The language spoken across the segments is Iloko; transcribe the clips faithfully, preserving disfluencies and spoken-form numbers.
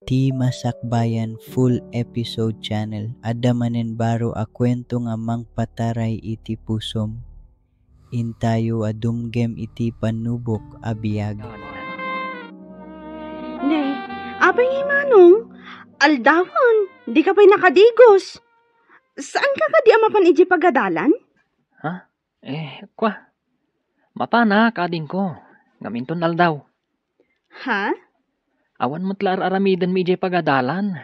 Ti Masakbayan Full Episode Channel. Adda manen baro a kuento nga mangpataray iti pusom. Intayo a dumngem iti pannubok a biag. Ne, apay ngay, Manong? Aldawan, dika pay nakadigos. Saanka kadi a mapan idiay pagadalan? Ha? Eh, kwa. Mapanak, adingko. Ngem inton aldaw. Ha? Awan met la ar-aramidenmi idiay pagadalan.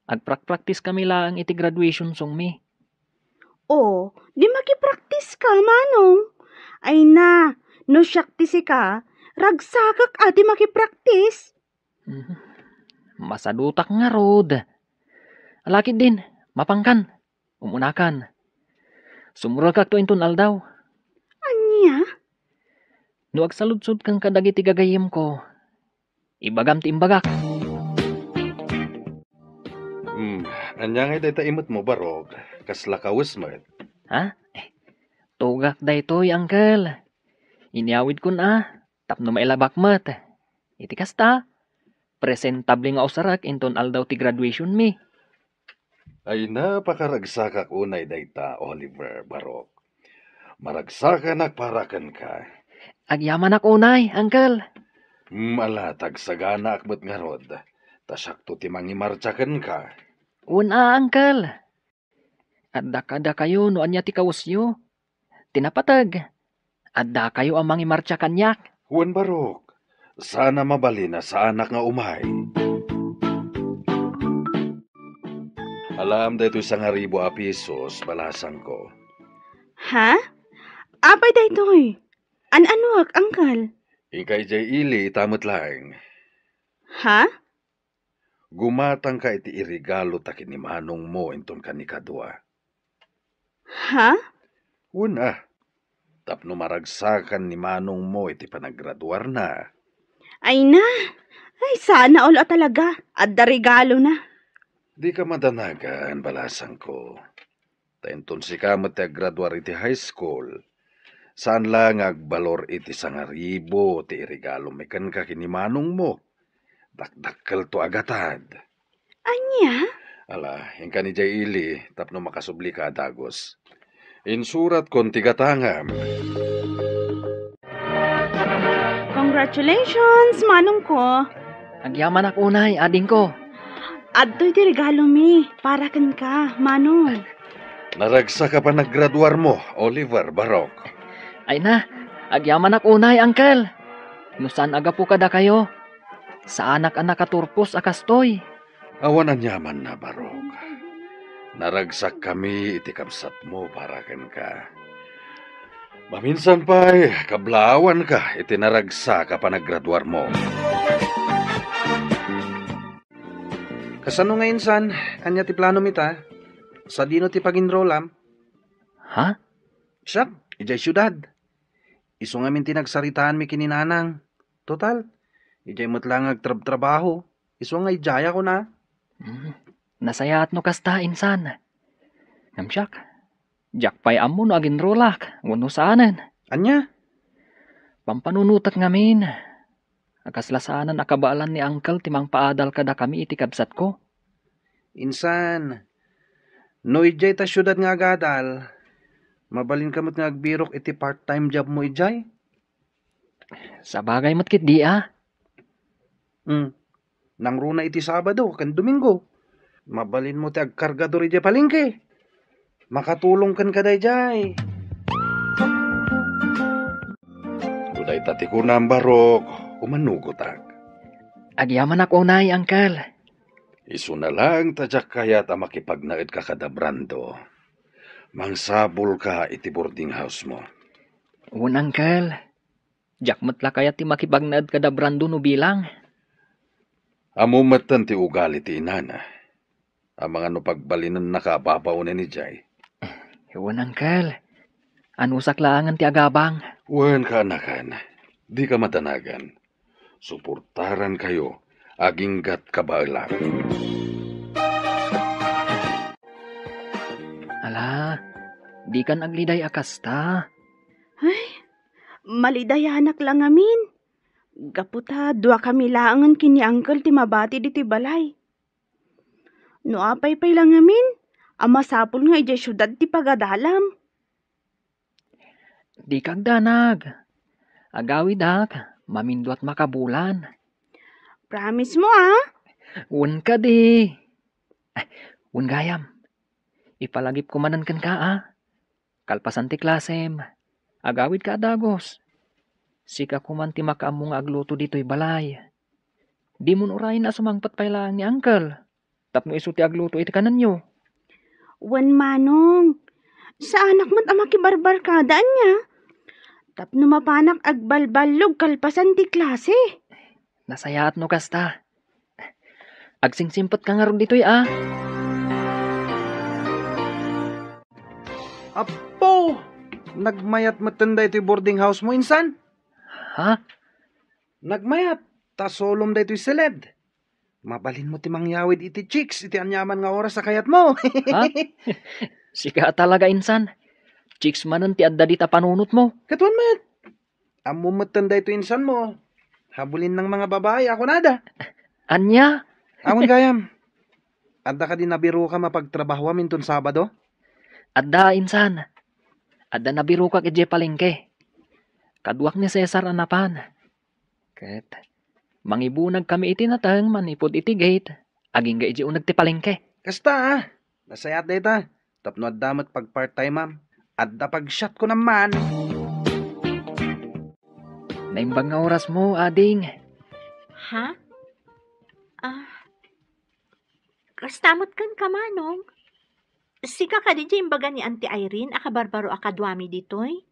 Agprakpraktiskami laeng iti graduation songmi. O, di makipraktiska, Manong. Ay na, no siak ti sika, ragsakak a ti makipraktis. Mhm. Masadutak ngarud. Ala ketdin, mapankan. Umunakan. Sumurekakto inton aldaw. Ania? No agsaludsodkan kadagiti gagayyemko, ibagam ti imbagak. Hmm, ania ngay dayta imetmo, Barok? Kasla kawes met. Ha? Eh, tugak daytoy, Uncle. Inyawidkon a, tapno mailabak met. Iti kasta, presentable nga usarek inton aldaw ti graduationmi. Ay, napakaragsakak unay dayta, Oliver, Barok. Maragsakanak para kenka. Agyamanak unay, Uncle. Hmm, ala, ta agsaganaak met ngarud. Ta siakto ti mangimartsa kenka. Wen a, Uncle. Adda kadakayo no ania ti kawesyo. Ti napateg, addakayo a mangimartsa kaniak. Wen, Barok, saan a mabalin a saanak nga umay. Alam daytoy sangaribu a pisos, balasangko. Ha? Apay daytoy? An-anuak, Uncle? Inka idiay ili, ita met laeng. Ha? Gumatangka iti iregalo ta ken ni manongmo inton kanikadua. Ha? Wen a, tapno maragsakan ni manongmo iti panagraduarna. Ay na! Ay, sana all a talaga. Adda regalona. Dika madanagan, balasangko. Ta inton sika met ti aggraduar iti high school, saan la nga agbalor iti sangaribu ti iregalomi kenka ken ni manongmo. Dakdakkelto a gatad. Ania? Ala, inkan idiay ili tapno makasublika a dagus. Insuratkon ti gatangam. Congratulations, manongko. Agyamanak unay, adingko. Adtoy ti regalomi para kenka, manong. Naragsak a panagraduarmo, Oliver, Barok. Ay na, agyamanak unay, Uncle. No saan a gapu kadakayo, saanak a nakaturpos a kastoy. Awan aniamanna, Barok. Naragsakkami iti kabsatmo para kenka. Maminsan pay, kablaawanka iti naragsak a panagraduarmo. Kasano nga insan? Ania ti planom ita? Sadino ti pag-enrollam? Ha? Siak, idiay siudad. Isu ngamin ti nagsaritaanmi ken ni nanang. Total, idiay met la nga agtrabtrabaho. Isu nga idiayak, kuna. Hmm. Nasayaat no kasta, insan. Ngem siak, diak pay ammo no aginrolak wenno saanen. Ania? Pampanunotek ngamin. A kasla saanen a kabaelan ni Uncle ti mangpaadal kadakami iti kabsatko. Insan, no idiay ta siudad nga agadal, mabalinka met nga agbirok iti part-time jobmo idiay? Sabagay met ketdi a. Hmm. Nangruna iti Sabado ken Domingo. Mabalinmo ti agkargador idiay palengke. Makatulong kenka daydiay. No dayta ti kunam, Barok, umanugotak. Agyamanak unay, Uncle. Isuna laeng ta diak kayat a makipagnaedka kada Brando. Mangsapulka iti boarding house-mo. Wen, Uncle. Diak met la kayat ti makipagnaed kada Brando no bilang. Ammom metten ti ugali ti inana. Amangan no pagbalinennaka a babaonen idiay. Wen, Uncle. Anusak laengen ti agabang. Wen, kaanakan. Dika madanagan. Suportarankayo aginggat kabaelak. Ala, dikan agliday a kasta. Ay, malidayanak la ngamin. Gapu ta duakami laengen ken ni Uncle ti mabati ditoy balay. No apay pay la ngamin, a masapul nga idiay siudad ti pagadalam. Dika agdanag. Agawidak, maminduat makabulan. Promise mo, ah? Wen kadi. Ay, wen gayam. Ipalagipko manen kenka, ah. Kalpasan ti klasem, agawidka a dagus. Sika koman ti makaammo nga agluto ditoy balay. Dimon urayen a sumangpet pay laeng ni Uncle tapno isu ti agluto iti kanenyo. Wen, Manong. Saanak met a makibarbarkada ania. Tapno mapanak agbalballog kalpasan ti klase. Nasayaat no kasta. Agsingsimpet ka ngarud ditoy, a. Apo! Nagmayat metten daytoy boarding house mo, insan? Ha? Nagmayat, ta solom daytoy siled. Mabalin mo ti mangyawid iti chicks iti aniaman nga oras a kayat mo. Ha? Sika talaga, insan. Chicks manen ti adda dita panunot mo. Katuan met. Ammo metten daytoy insan mo. Habulin ng mga babae, ako nada. Ania? Awan gayam. Adda kadi nabiruka mapagtrabahuam inton Sabado? Adda, insan. Adda nabirukak idiay palengke. Kaduak ni Cesar a napan. Ket mangibunag kami iti nateng manipud iti gate, agingga idiay uneg ti palengke. Kasta, ah. Nasayaat dayta. Tapno adda met pagpart-time-am. Adda pagshot ko naman. Naimbag nga oras mo, ading. Ha? Ah, kasta met kenka, Manong? Sika kadi ti imbaga ni Auntie Irene a kabarbaro a kaduami ditoy?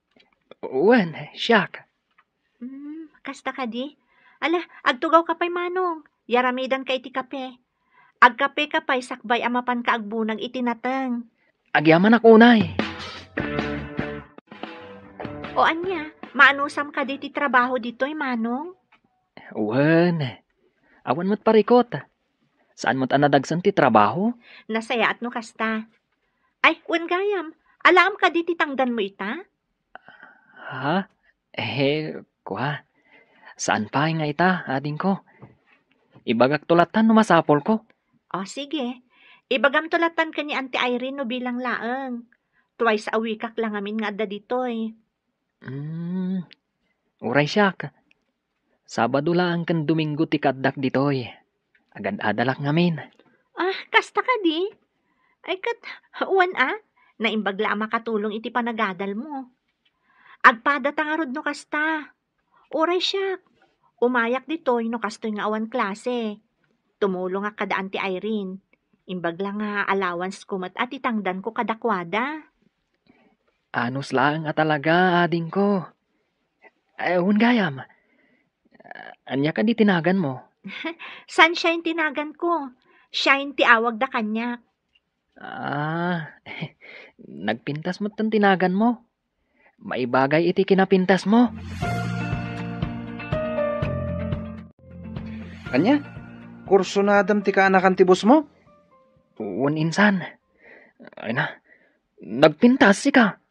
Wen, siak. Hmm, kasta kadi? Ala, agtugawka pay, Manong. Yaramidanka iti kape. Agkapeka pay sakbay a mapanka agbunag iti nateng. Agyamanak unay. O ania, maanusam kadi ti trabaho ditoy, Manong? Wen, awan met parikot. Saan met a nadagsen ti trabaho? Nasayaat no kasta. Ay, wen gayam, alaem kadi ti tangdanmo ita? Ha? Eh, kua. Saan pay nga ita, adingko? Ibagakto lattan no masapulko. O, sige. Ibagamto lattan ken ni Auntie Irene no bilang laeng. Twice a week-ak la ngamin nga adda ditoy. Hmm, uray siak. Sabado laeng ken Domingo ti kaaddak ditoy. Agad-adalak ngamin. Ah, kasta kadi? Ay ket, wen a, naimbag la a makatulong iti panagadalmo. Agpadata ngarud no kasta. Uray siak, umayak ditoy no kastoy nga awan klase. Tumulongak kada Auntie Irene. Imbag la nga allowance ko met a ti tangdanko kadakuada. Anus laeng a talaga, adingko. Eh, wen gayam. Ania kadi ti naganmo? Sunshine ti naganko. Shine ti awagda kaniak. Ah, nagpintas metten ti naganmo. Maibagay iti kinapintasmo. Ania? Kursunadam ti kaanakan ti boss mo? Wen, insan. Ay na, nagpintas sika.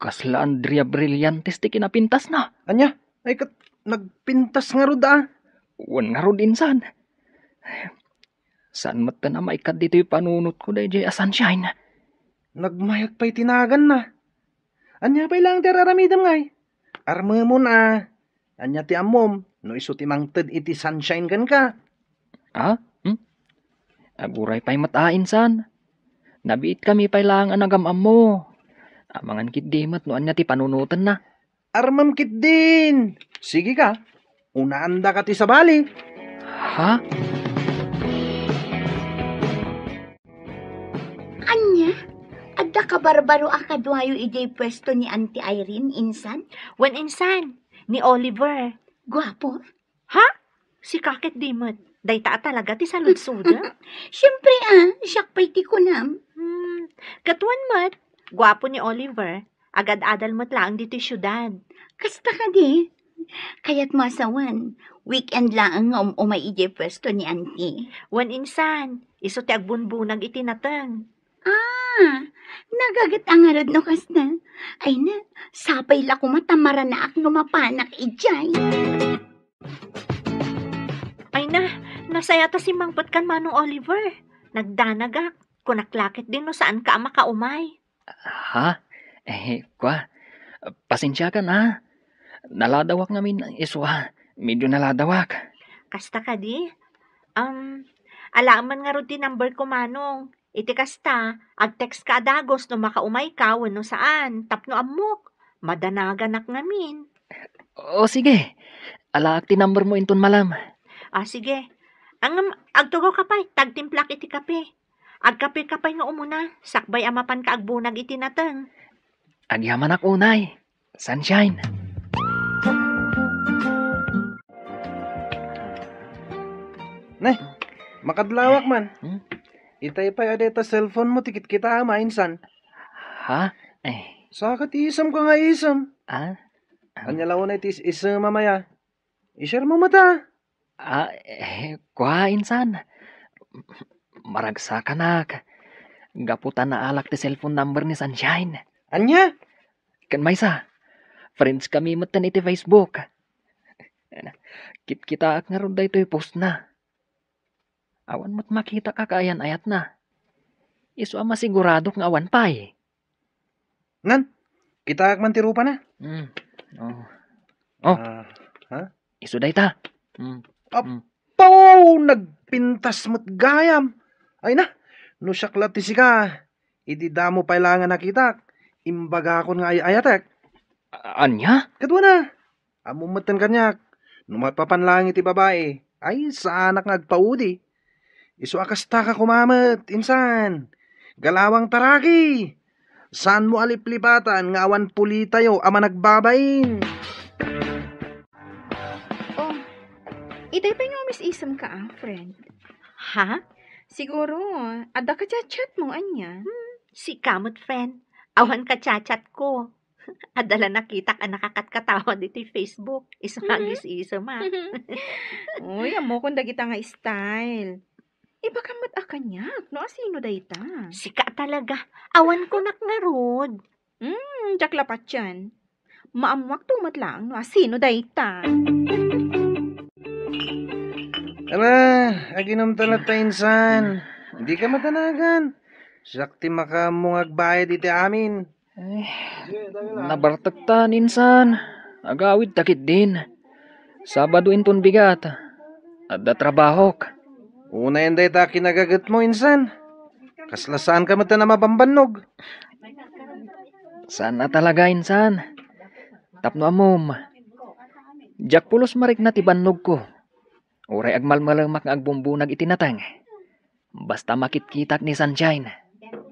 Kasla Andrea Brillantes ti kinapintasna. Ania? Ay ket nagpintas ngarud a? Wen ngarud, insan. Saan metten a maikkat ditoy panunotko daydiay a Sunshine? Nagmayat pay ti naganna. Ania pay laeng ti ar-aramidem ngay? Armemon a. Ania ti ammom no isu ti mangted iti Sunshine kenka? Ah? Hmm? Aguray pay met a, insan. Nabiitkami pay laeng a nagam-ammo. Amangan ketdi met no ania ti panunotenna. Armem ketdin. Sige ka. Unaandaka ti sabali. Ha? Ania? Adda kabarbaro a kaduayo idiay puesto ni Auntie Irene, insan? Wen, insan, ni Oliver. Guapo? Ha? Sika ketdi met. Dayta a talaga ti saludsodem? Siempre a, siak pay ti kunam. Hmm, ket wen met, guapo ni Oliver. Agad-adal met laeng ditoy siudad. Kasta kadi? Kayatmo a sawen, weekend laeng nga um-umay idiay puesto ni Auntie. Wen, insan, isu ti agbunbunag iti nateng. Ah, nagaget a ngarud no kasta. Ay na, sapay la koma ta maranaak no mapanak idiay. Ay na, nasaya ta simmangpet kan Manong Oliver. Nagdanagak. Kunak la ketdin no saanka a makaumay. Ha? Eh, kwa, pasensiakan, ha? Naladawak ngamin isu a. Medyo naladawak. Kasta kadi? Um, alaem man ngarud ti number ko, Manong. Iti kasta, ag-text ka a dagus no makaumayka wenno saan, tapno ammok. Madanaganak ngamin. O, sige. Alaak ti number mo inton malem. Ah, sige. Ngem, agtugaw ka pay, ta agtimplak iti kape. Agkape ka pay nga umuna, sakbay a mapanka agbunag iti nateng. Agyamanak unay, Sunshine. Ne, makadlawak man. Hmm? Itay pay a dayta cellphone mo ti kitkitaem a, insan. Ha? Eh. Saka ti isemka nga isem. Ah? Ania la unay ti is-, isem a maya? I-share mo met a. Ah, eh, kua, insan. Maragsakanak. Gapu ta naalak ti cellphone number ni Sunshine. Ania? Ken maysa, friends kami metten iti Facebook. Kitkitaak ngarud daytoy post na. Awan met makitak a kaayan-ayatna. Isu a masiguradok nga awan pay. Nan, kitaak man ti rupana. Hmm. Oh. Oh. Ah, ha? Isu dayta. Hmm. Hmm. Apo, nagpintas met gayam. Ay na, no siak la ti sika, idi damo pay la nga nakitak, imbagakon nga ay-ayatek. A-, ania? Kadua na. Ammom metten kaniak, no maipapan laeng iti babai, ay, saanak nga agpaudi. Isu a kasta ka koma met, insan. Galawang taraki! Saanmo a liplipatan nga awan pulitayo a managbabain. Oh, itay pay nga umis-isemka a, friend. Ha? Siguro, adda ka chat-chat mo, ania? Hmm, sika met, friend. Awan ka chat-chat ko. Adda la nakitak a nakakatkatawa ditoy Facebook. Isu nga Mhm. agis-isem a. Uy, ammokon dagita nga style. Ibagam met a kaniak no asino dayta. Sika talaga. Awan kunak ngarud. Hmm, diak la patien. Maammuakto met laeng no asino dayta. Ala, aginomta latta, insan. Dika madanagan. Siak ti makaammo nga agbayad iti amin. Ay, nabartektan, insan. Agawidta ketdin. Sabado inton bigat. Adda trabahok. Unayen dayta kinagagetmo, insan. Kasla saanka met a mabambannog. Saan a talaga, insan. Tapno ammom, diak pulos marikna ti bannogko. Uray agmalmalemak nga agbumbunag iti nateng. Basta makitkitak ni Sunshine.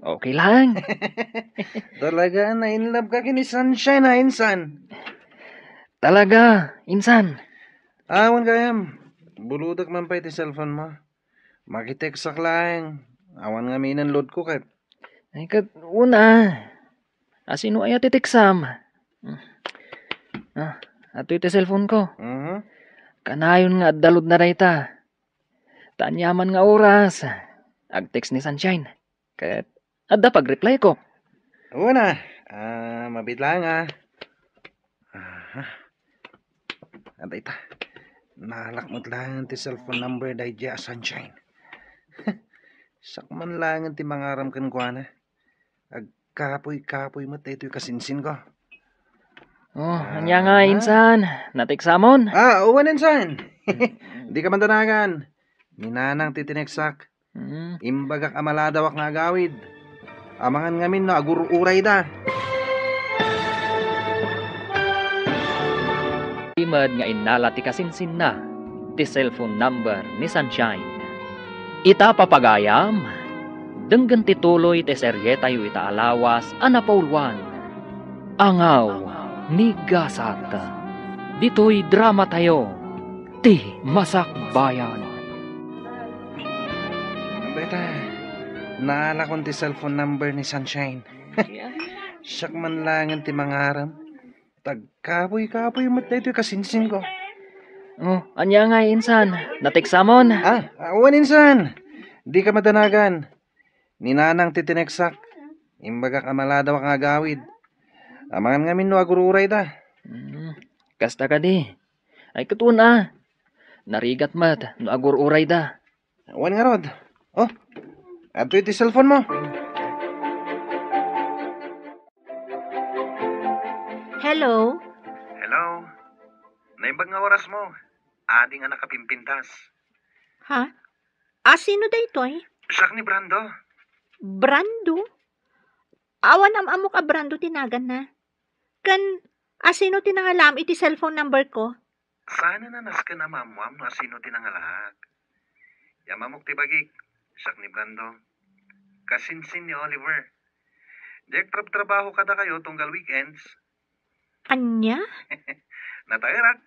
Okay lang. Talaga, na-in love ka ken ni Sunshine, ha, insan? Talaga, insan. Awan gayam. Buludak man pay ti cellphone mo. Makitekstak laeng. Awan ngamin load ko ket. Ay, ket una. Asino aya ti teksam? Ah, atoy ti cellphone ko. Mhm. Kanayon nga adda load na dayta. Ta aniaman nga oras, ag-text ni Sunshine. Ket adda pag-reply ko. Una, ah, mabit lang, ah. Aha. Adda ita. Naalak met lang ti cellphone number daydiay a Sunshine. Siak man lang ti mangaram kenkuana. Agkapuy-kapuy met daytoy kasinsinko. Oh, ania nga, ah, insan? Nateksamon? Ah, wen, insan. Dika man danagan. Ni Nanang ti tineksak. Mm. Imbagak a maladawak nga agawid. Amangan ngamin no agur-urayda. Di met nga innala ti kasinsinna ti cellphone number ni Sunshine. Ita, papagayam, denggen ti tuloy ti serietayo ita a lawas a napauluan, Angaw ni Gasat. Ditoy dramatayo, ti Masakbayan. Beta, naalakon ti cellphone number ni Sunshine. Siak man lang ti mangaram. Tagkapuy-kapuy met daytoy kasinsinko. Oh, ania nga, insan? Nateksamon? Ah, ah, wen, insan. Dika madanagan. Ni Nanang ti tineksak. Imbagak a maladawak nga agawid. Amangan ngamin no agur-urayda. Hmm, kasta kadi. Ay, ket una, Narigat met no agur-urayda. Wen ngarud. Oh, adtoy ti cellphone mo. Hello? Hello? Naimbag nga oras mo. Adi nga nakapimpintas. Ha? A, sino daytoy? Siak ni Brando. Brando? Awan am-ammok a Brando ti naganna. Ken, a, sino ti nangalaam iti cellphone number ko? Saan a nasken a maammoam no a sino ti nangalaak. Yam-ammok ti bagik, siak ni Brando. Kasinsin ni Oliver. Diak trabtrabaho kadakayo tunggal weekends. Ania? Nataerak.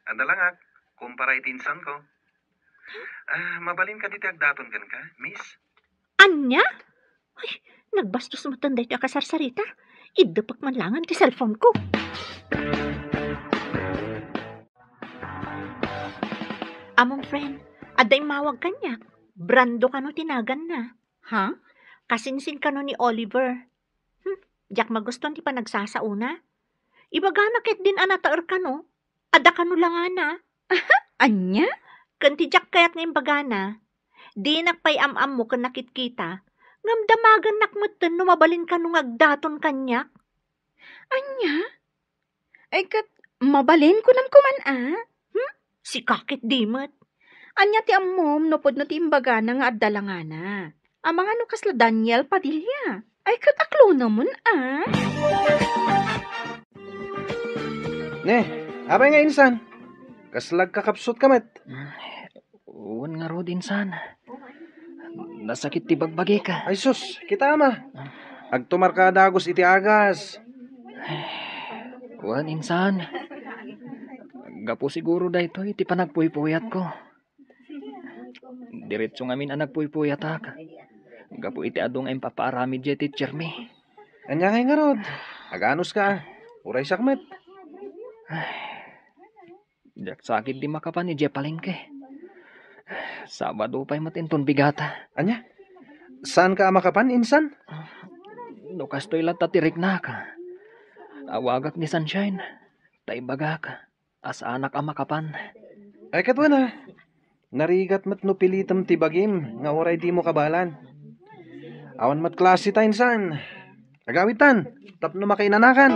Adalangak. Kumpara iti insanko. Ah, mabalin kadi ti agdaton kenka, miss? Ania? Ay, nagbastos metten daytoy a kasarsarita. Iddepek man laengen ti cellphone ko. Ammom, friend, adda immawag kaniak. Brando kano ti naganna. Ha? Kasinsin kano ni Oliver. Hmm, diak magustuan ti panagsasaona. Ibagana ketdin a nataer kano. Adda kano langana. Ania? Ken ti diak kayat nga imbagana, dinak pay am-ammo ken nakitkita, ngem damagennak metten no mabalin kano nga agdaton kaniak. Ania? Ay, ket mabalin kunam koman a? Hmm? Sika ketdi met. Ania ti ammom no pudno ti imbagana nga adda langana? Amangan no kasla Daniel Padilla. Ay, ket aklonamen a? Ne, apay nga insan? Kasla agkakapsutka met? Wen ngarud, insan. Nasakit ti bagbagik. Ay sus, kitam a. Agtumarka a dagus iti agas. Wen, insan. Gapu siguro daytoy ti panagpuypuyatko. Diretso ngamin a nagpuypuyatak. Gapu iti adu nga impapaaramid diay teachermi. Ania ngay ngarud? Aganuska. Uray siak met. Diak sa ketdi makapan idiay palengke. Sabado pay met inton bigata. Ania? Saanka a makapan, insan? No kastoy latta ti riknak, awagak ni Sunshine, ta ibagak a saanak a makapan. Ay, ket wen a. Narigat met no pilitem ti bagim nga uray dimo kabaelan. Awan met klase ta, insan. Agawidtan, tapno makainanakan.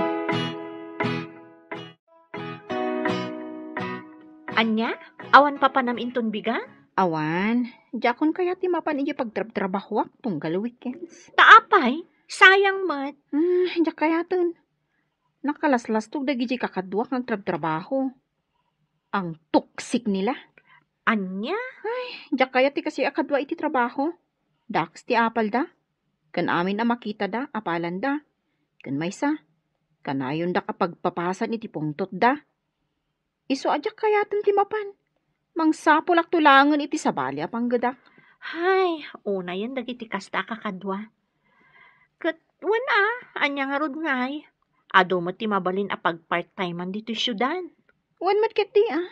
Ania? Awan papanam inton bigat? Awan. Diakon kayat ti mapan idiay pagtrabtrabahoak tunggal weekends. Ta apay? Sayang met. Hmm, diak kayaten. Nakalaslastog dagiti kakaduak nga agtrabtrabaho. Ang toxic nila. Ania? Ay, diak kayat ti kastoy a kadua iti trabaho. Daks ti apalda. Ken amin a makitada, apalanda. Ken maysa, kanayondak a pagpapasan iti pungtotda. Isu a diak kayaten ti mapan. Mangsapulakto laengen iti sabali a panggedak. Hay, unayen dagiti kasta a kakadua. Ket wen a, ania ngarud ngay? Adu met ti mabalin a pagpart-timean ditoy siudad. Wen met ketdi a.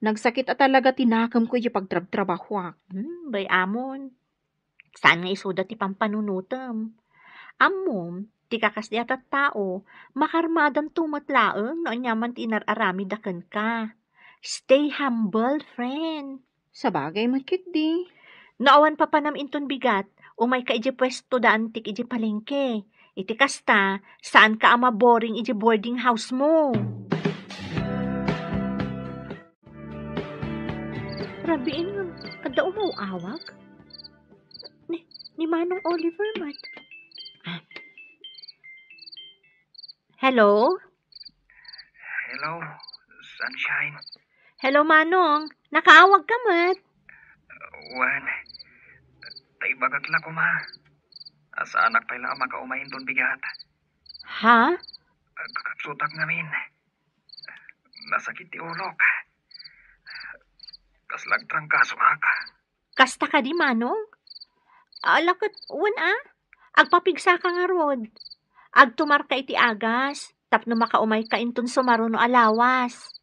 Nagsakit a talaga ti nakemko iti pagtrabtrabahoak. Hmm, bay-amon. Saan nga isuda ti pampanunotem. Ammom, ti kakasdiay a tattao, makarmadanto met laeng no aniaman ti inar-aramidda kenka. Stay humble, friend. Sabagay met ketdi. No awan papanam inton bigat, umayka idiay puesto da antik idiay palengke. Iti kasta, saanka a maboring idiay boarding house mo. Rabiin nga, adda umaw-awag? Ni, ni Manong Oliver met. Ah. Hello? Hello, Sunshine. Hello, Manong. Nakaawag ka met? Wen, ta ibagak la koma a saanak pay la a makaumay inton bigat. Ha? Agkakapsutak ngamin. Nasakit ti ulok. Kasla agtrangkasoak. Kasta kadi, Manong? Ala ket, wen a, agpapigsaka ngarud. Agtumarka iti agas, tapno makaumayka inton sumaruno a lawas.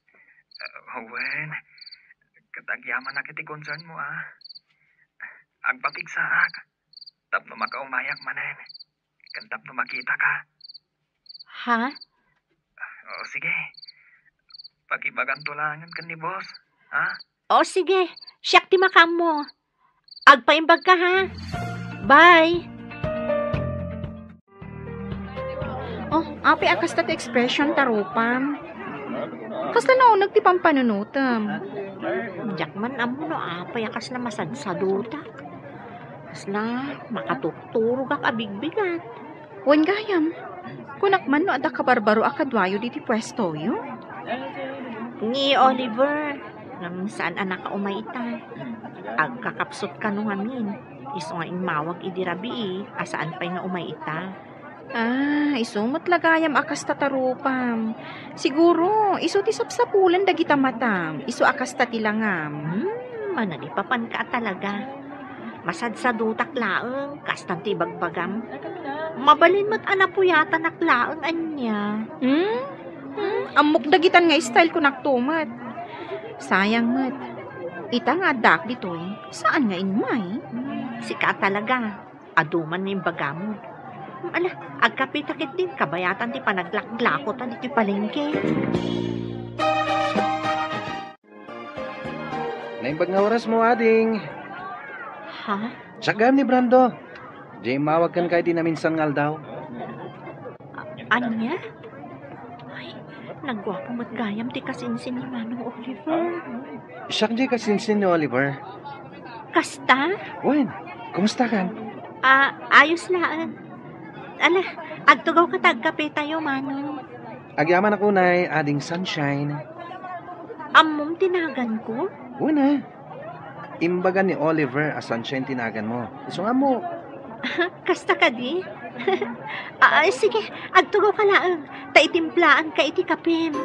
Wen, ket agyamanak iti concern mo, a. Agpapigsaak, tapno makaumayak manen. Ken tapno makitaka. Ha? O, sige. Pakibaganto laengen ken ni boss. O sige, siak ti makaammo. Agpaimbagka, ha? Bye! Oh, apay a kasta ti expression ta rupam? Kasla nauneg ti pampanunotem? Diak man ammo no apay a kasla masadsadutak. Kasla makatutturogak a bigbigat. Wen gayam, kunak man no adda kabarbaro a kaduayo diti puestoyo? Ni Oliver, ngem saan a nakaumay ita. Agkakapsut kano ngamin, isu nga immawag idi rabii a saan pay nga umay ita. Ah, isu met la gayam a kasta ta rupam. Siguro, isu ti sapsapulen dagita matam, isu a kasta ti langam. Hmm, managipapanka a talaga. Masadsadutak laeng, kastan ti ibagbagam. Mabalin met a napuyatanak laeng ania. Hmm? Hmm? Ammok dagitan nga style ko naktumet. Sayang met. Ita nga addaak ditoy, saan nga immay? Sika talaga. Adu man nga imbagam. Ala, agkapita ketdin, kabayatan ti panaglaklakota ditoy palengke. Naimbag nga oras mo, ading. Ha? Siak gayam ni Brando. Diay immawag kenka idi naminsan nga aldaw. Ania? Ay, nagguapo met gayam ti kasinsin ni Manong Oliver. Siak diay kasinsin ni Oliver. Kasta? Wen, kumustakan? Ah, ayos laeng. Ala, agtugawka ta agkapetayo, Manong. Agyamanak unay, ading Sunshine. Ammom ti naganko? Wen a. Imbaga ni Oliver a Sunshine ti naganmo. Isu nga ammo. Kasta kadi? Ah, ay, sige, agtugawka laeng. Ta itimplaanka iti kapem.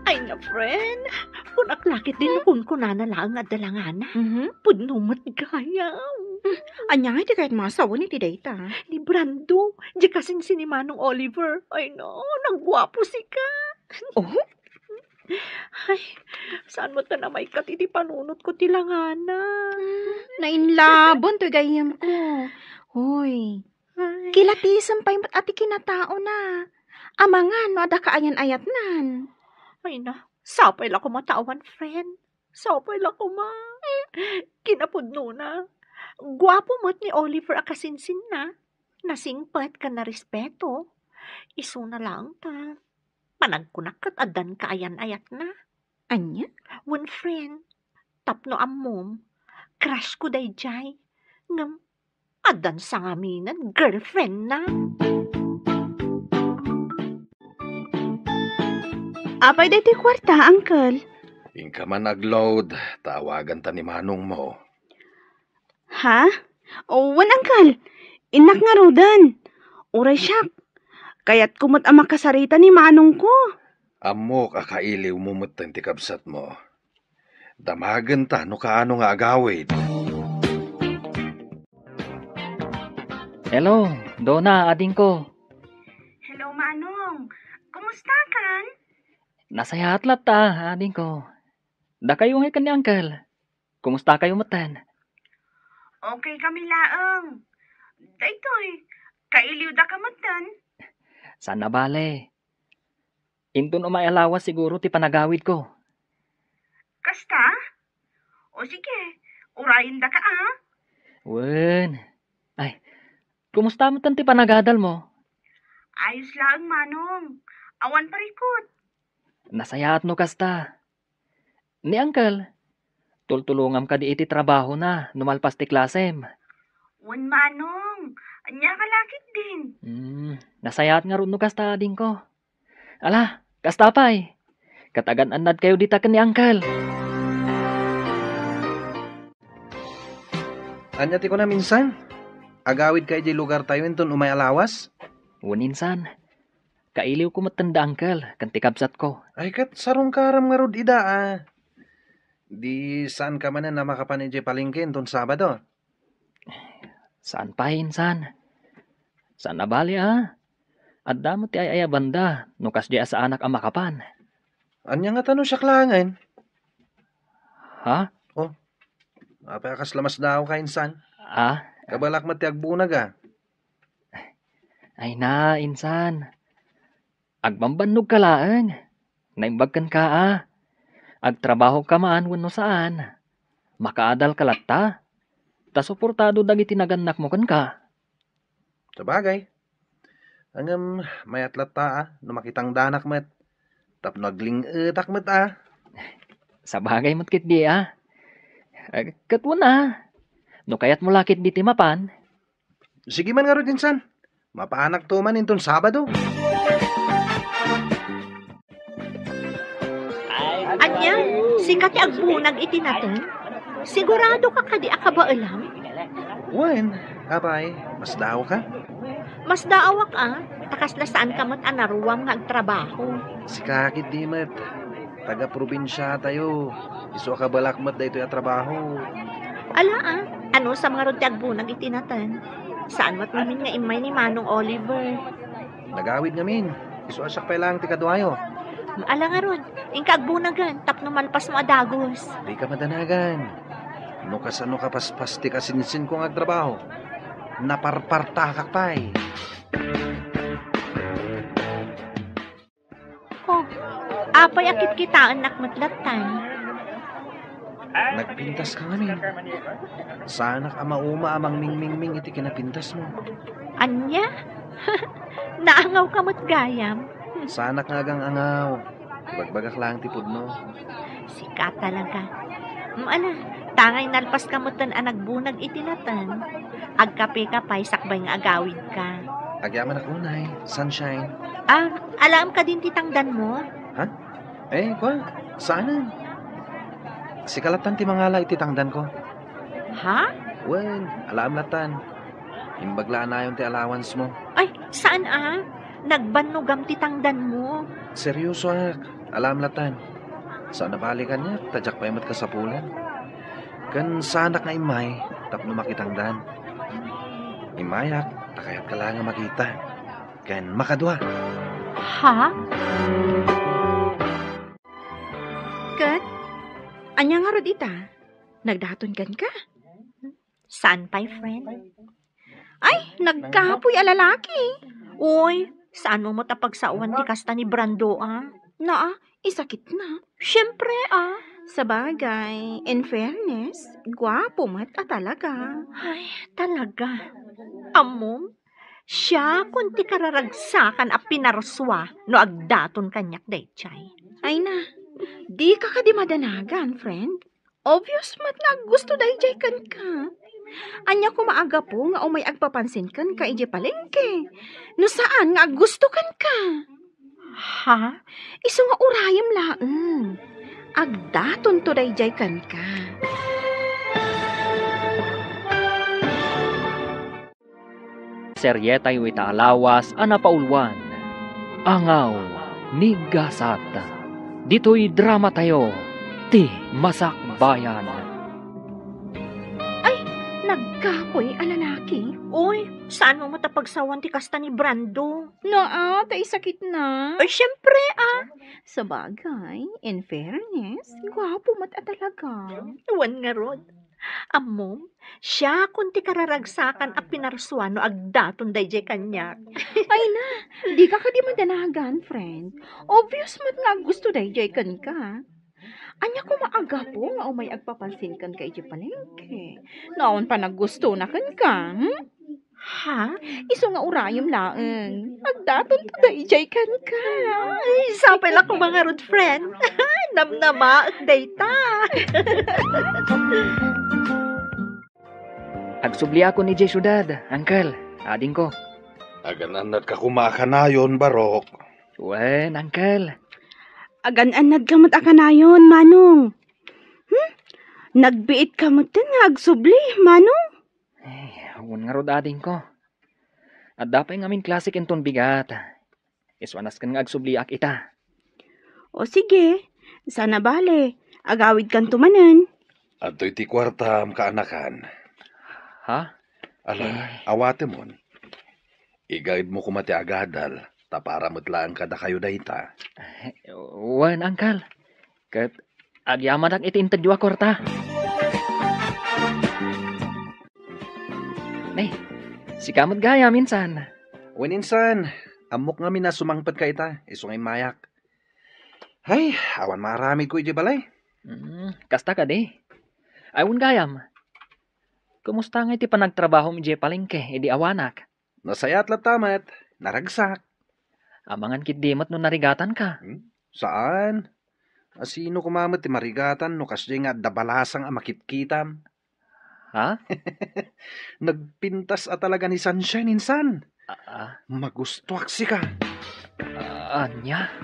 Ay na, friend. Kunak la ketdin no kunkunana laeng a dalangana. Mhm. Pudno met gayam. Hmm. Ania nga iti kayat masawen iti dayta? Ni Brando, di kasinsin ni Manong Oliver. Ay na, nagguapo sika. Oh? Ay, saan met ta namaykat iti panunotko ti langana? Hmm, nainlaban toy gayyemko. Hoy, ay, kilatisem pay met a ti kinataona. Amangan no adda kaayan-ayatnan. Ay na, sapay la koma ta awan friend. Sapay la koma. Kinapudnona, guapo met ni Oliver a kasinsinna. Nasingpet ken narespeto. Isuna laeng ta, panagkunak ket addan kaayan-ayatna. Ania? Wen friend, tapno ammom, crush ko daydiay. Ngem addan sangaminen girlfriendna. Apay daytoy kuarta, Uncle? Inka man agload, ta awaganta ni manongmo. Ha? O, wen, Uncle. Innak ngaruden. Uray siak, kayatko met a makasarita ni manongko. Ammok a kailiwmo metten ti kabsatmo. Damagenta no kaano nga agawid. Hello, Dona, adingko. Hello, Manong. Kumustakan? Nasayaat latta, adingko. Dakayo ngay ken ni Uncle? Kumustakayo metten? Okay kami laeng. Daytoy, kailiwdaka metten? Saan a bale. Inton umay a lawas siguro ti panagawidko. Kasta? O sige, urayendaka a. Wen. Ay, kumusta metten ti panagadalmo? Ayos laeng, Manong. Awan parikut. Nasayaat no kasta. Ni Uncle, tultulongam kadi iti trabahona no malpas ti klasem? Wen, Manong. Ania ka la ketdin? Hmm, nasayaat ngarud no kasta, adingko. Ala, kasta pay. Ket agan-annadkayo dita ken ni Uncle. Ania ti kunam, insan? Agawidka idiay lugartayo inton umay a lawas? Wen, insan. Kailiwko metten da Uncle ken ti kabsatko. Ay, ket sarungkaram ngarud ida a. Di saanka manen a makapan idiay palengke inton Sabado? Saan pay, insan. Saan a bale a. Adda met ti ay-ayabanda no kasdiay a saanak a makapan. Ania ngata no siak laengen? Ha? Oh, apay a kasla masdaawka, insan? Ah? Kabalak met ti agbunag a. Ay na, insan. Agbambannogka laeng. Naimbag kenka a. Agtrabahoka man wenno saan, makaadalka latta. Ta suportado dagiti nagannakmo kenka. Sabagay. Ngem mayat latta a no makitangdanak met. Tapno agling-etak met a. Sabagay met ketdi a. Eh, ket wen a. No kayatmo la ketdi ti mapan. Sige man ngarud insan. Mapanakto man inton Sabado. Ania, sika ti agbunag iti nateng? Siguradoka kadi a kabaelam? Wen, apay, masdaawka? Masdaawak a, ta kasla saanka met a naruam nga agtrabaho. Sika ketdi met, taga-probinsiatayo. Isu a kabaelak met daytoy a trabaho. Ala a, anusam ngarud ti agbunag iti nateng? Saan met ngamin nga immay ni Manong Oliver? Nagawid ngamin. Isu a siak pay laeng ti kaduayo. Ala ngarud, inka agbunagen tapno malpasmo a dagus. Dika madanagan. No kasano kapaspas ti kasinsinko nga agtrabaho, naparpartakak pay. Oh, apay a kitkitaennak met lattan? Nagpintaska ngamin. Saanak a mauma a mangmingmingming iti kinapintasmo. Ania? Naangawka met gayam? Saanak nga agang-angaw. Ibagbagak laeng ti pudno. Sika talaga. Mm, ala, tangay nalpaska metten a nagbunag iti nateng. Agkapeka pay sakbay nga agawidka. Agyamanak unay, Sunshine. Ah, alaem kadin ti tangdanmo? Ha? Eh, kua, saanen. Sika lattan ti mangala iti tangdanko. Ha? Wen, alaem lattan. Imbag la a nayon ti allowance mo. Ay, saan a? Nagbannogam ti tangdanmo. Seryosoak, alaem lattan. Saan a bali kaniak, ta diak pay met kasapulan. Ken saanak nga immay tapno makitangdan. Immayak, ta kayatka la nga makita. Ken makadua. Ha? Ket, ania ngarud ita? Nagdaton kenka? Saan pay, friend? Ay, nagkapoy a lalaki. Uy, saanmo met a pagsaoan ti kasta ni Brando a? Naa, isakitna. Siempre a. Sabagay, in fairness, guapo met a talaga. Ay, talaga. Ammom, siakon ti kararagsakan a pinarsua no agdaton kaniak daydiay. Ay na, dika kadi madanagan, friend. Obvious met nga aggusto daydiay kenka. Ania koma a gapu nga umay agpapansin kenka idiay palengke? No saan nga aggusto kenka? Ha? Isu nga urayem laeng. Agdatonto daydiay kenka. Serietayo ita a lawas a napauluan, Angaw ni Gasat. Ditoy dramatayo, Ti Masakbayan. Ay, nagkapoy a lalaki. Uy, saanmo met a pagsawan ti kasta ni Brando? Naa, ta isakitna. Ay, siempre a. Sabagay, in fairness, guapo met a talaga. Wen ngarud. Ammom, siakon ti kararagsakan a pinarsua no agdaton daydiay kaniak. Ay na, dika kadi madanagan, friend. Obvious met nga aggusto daydiay kenka. Ania koma a gapu nga umay agpapansin kenka idiay palengke? No awan panaggustona kenka, hmm? Ha? Isu nga urayem laeng. Agdatonto daydiay kenka. Ay, sapay la koma ngarud, friend. Namnamaek dayta. Agsubliakon idiay siudad, uncle, adingko. Agan-annatka koma a kanayon, Barok. Wen, uncle. Agan-annadka met a kanayon, Manong. Hmm? Nagbiitka metten nga agsubli, Manong? Eh, wen ngarud, adingko. Adda pay ngamin klasek inton bigat. Isu a nasken nga agsubliak ita. O sige, saan a bale, agawidkanto manen. Adtoy ti kuartam, kaanakan. Ha? Ala, eh, awatemon. Igaedmo koma ti agadal, ta para met laeng kadakayo dayta. Eh, wen, uncle. Ket agyamanak iti intedyo a kuarta. Nay, sika met gayam insan. Wen insan, ammok ngamin a sumangpetka ita, isu nga immayak. Ay, awan maaramidko idiay balay. Hmm, kasta kadi? Ay, wen gayam. Kumusta ngay ti panagtrabahom idiay palengke idi awanak? Nasayaat latta met, naragsak. Amangan ketdi met no narigatanka. Hmm? Saan? A, sino koma met ti marigatan no kasdiay nga adda balasang a makitkitam? Ha? Nagpintas a talaga ni Sunshine insan. Ah, ah. Magustuak sika. Ah, ania?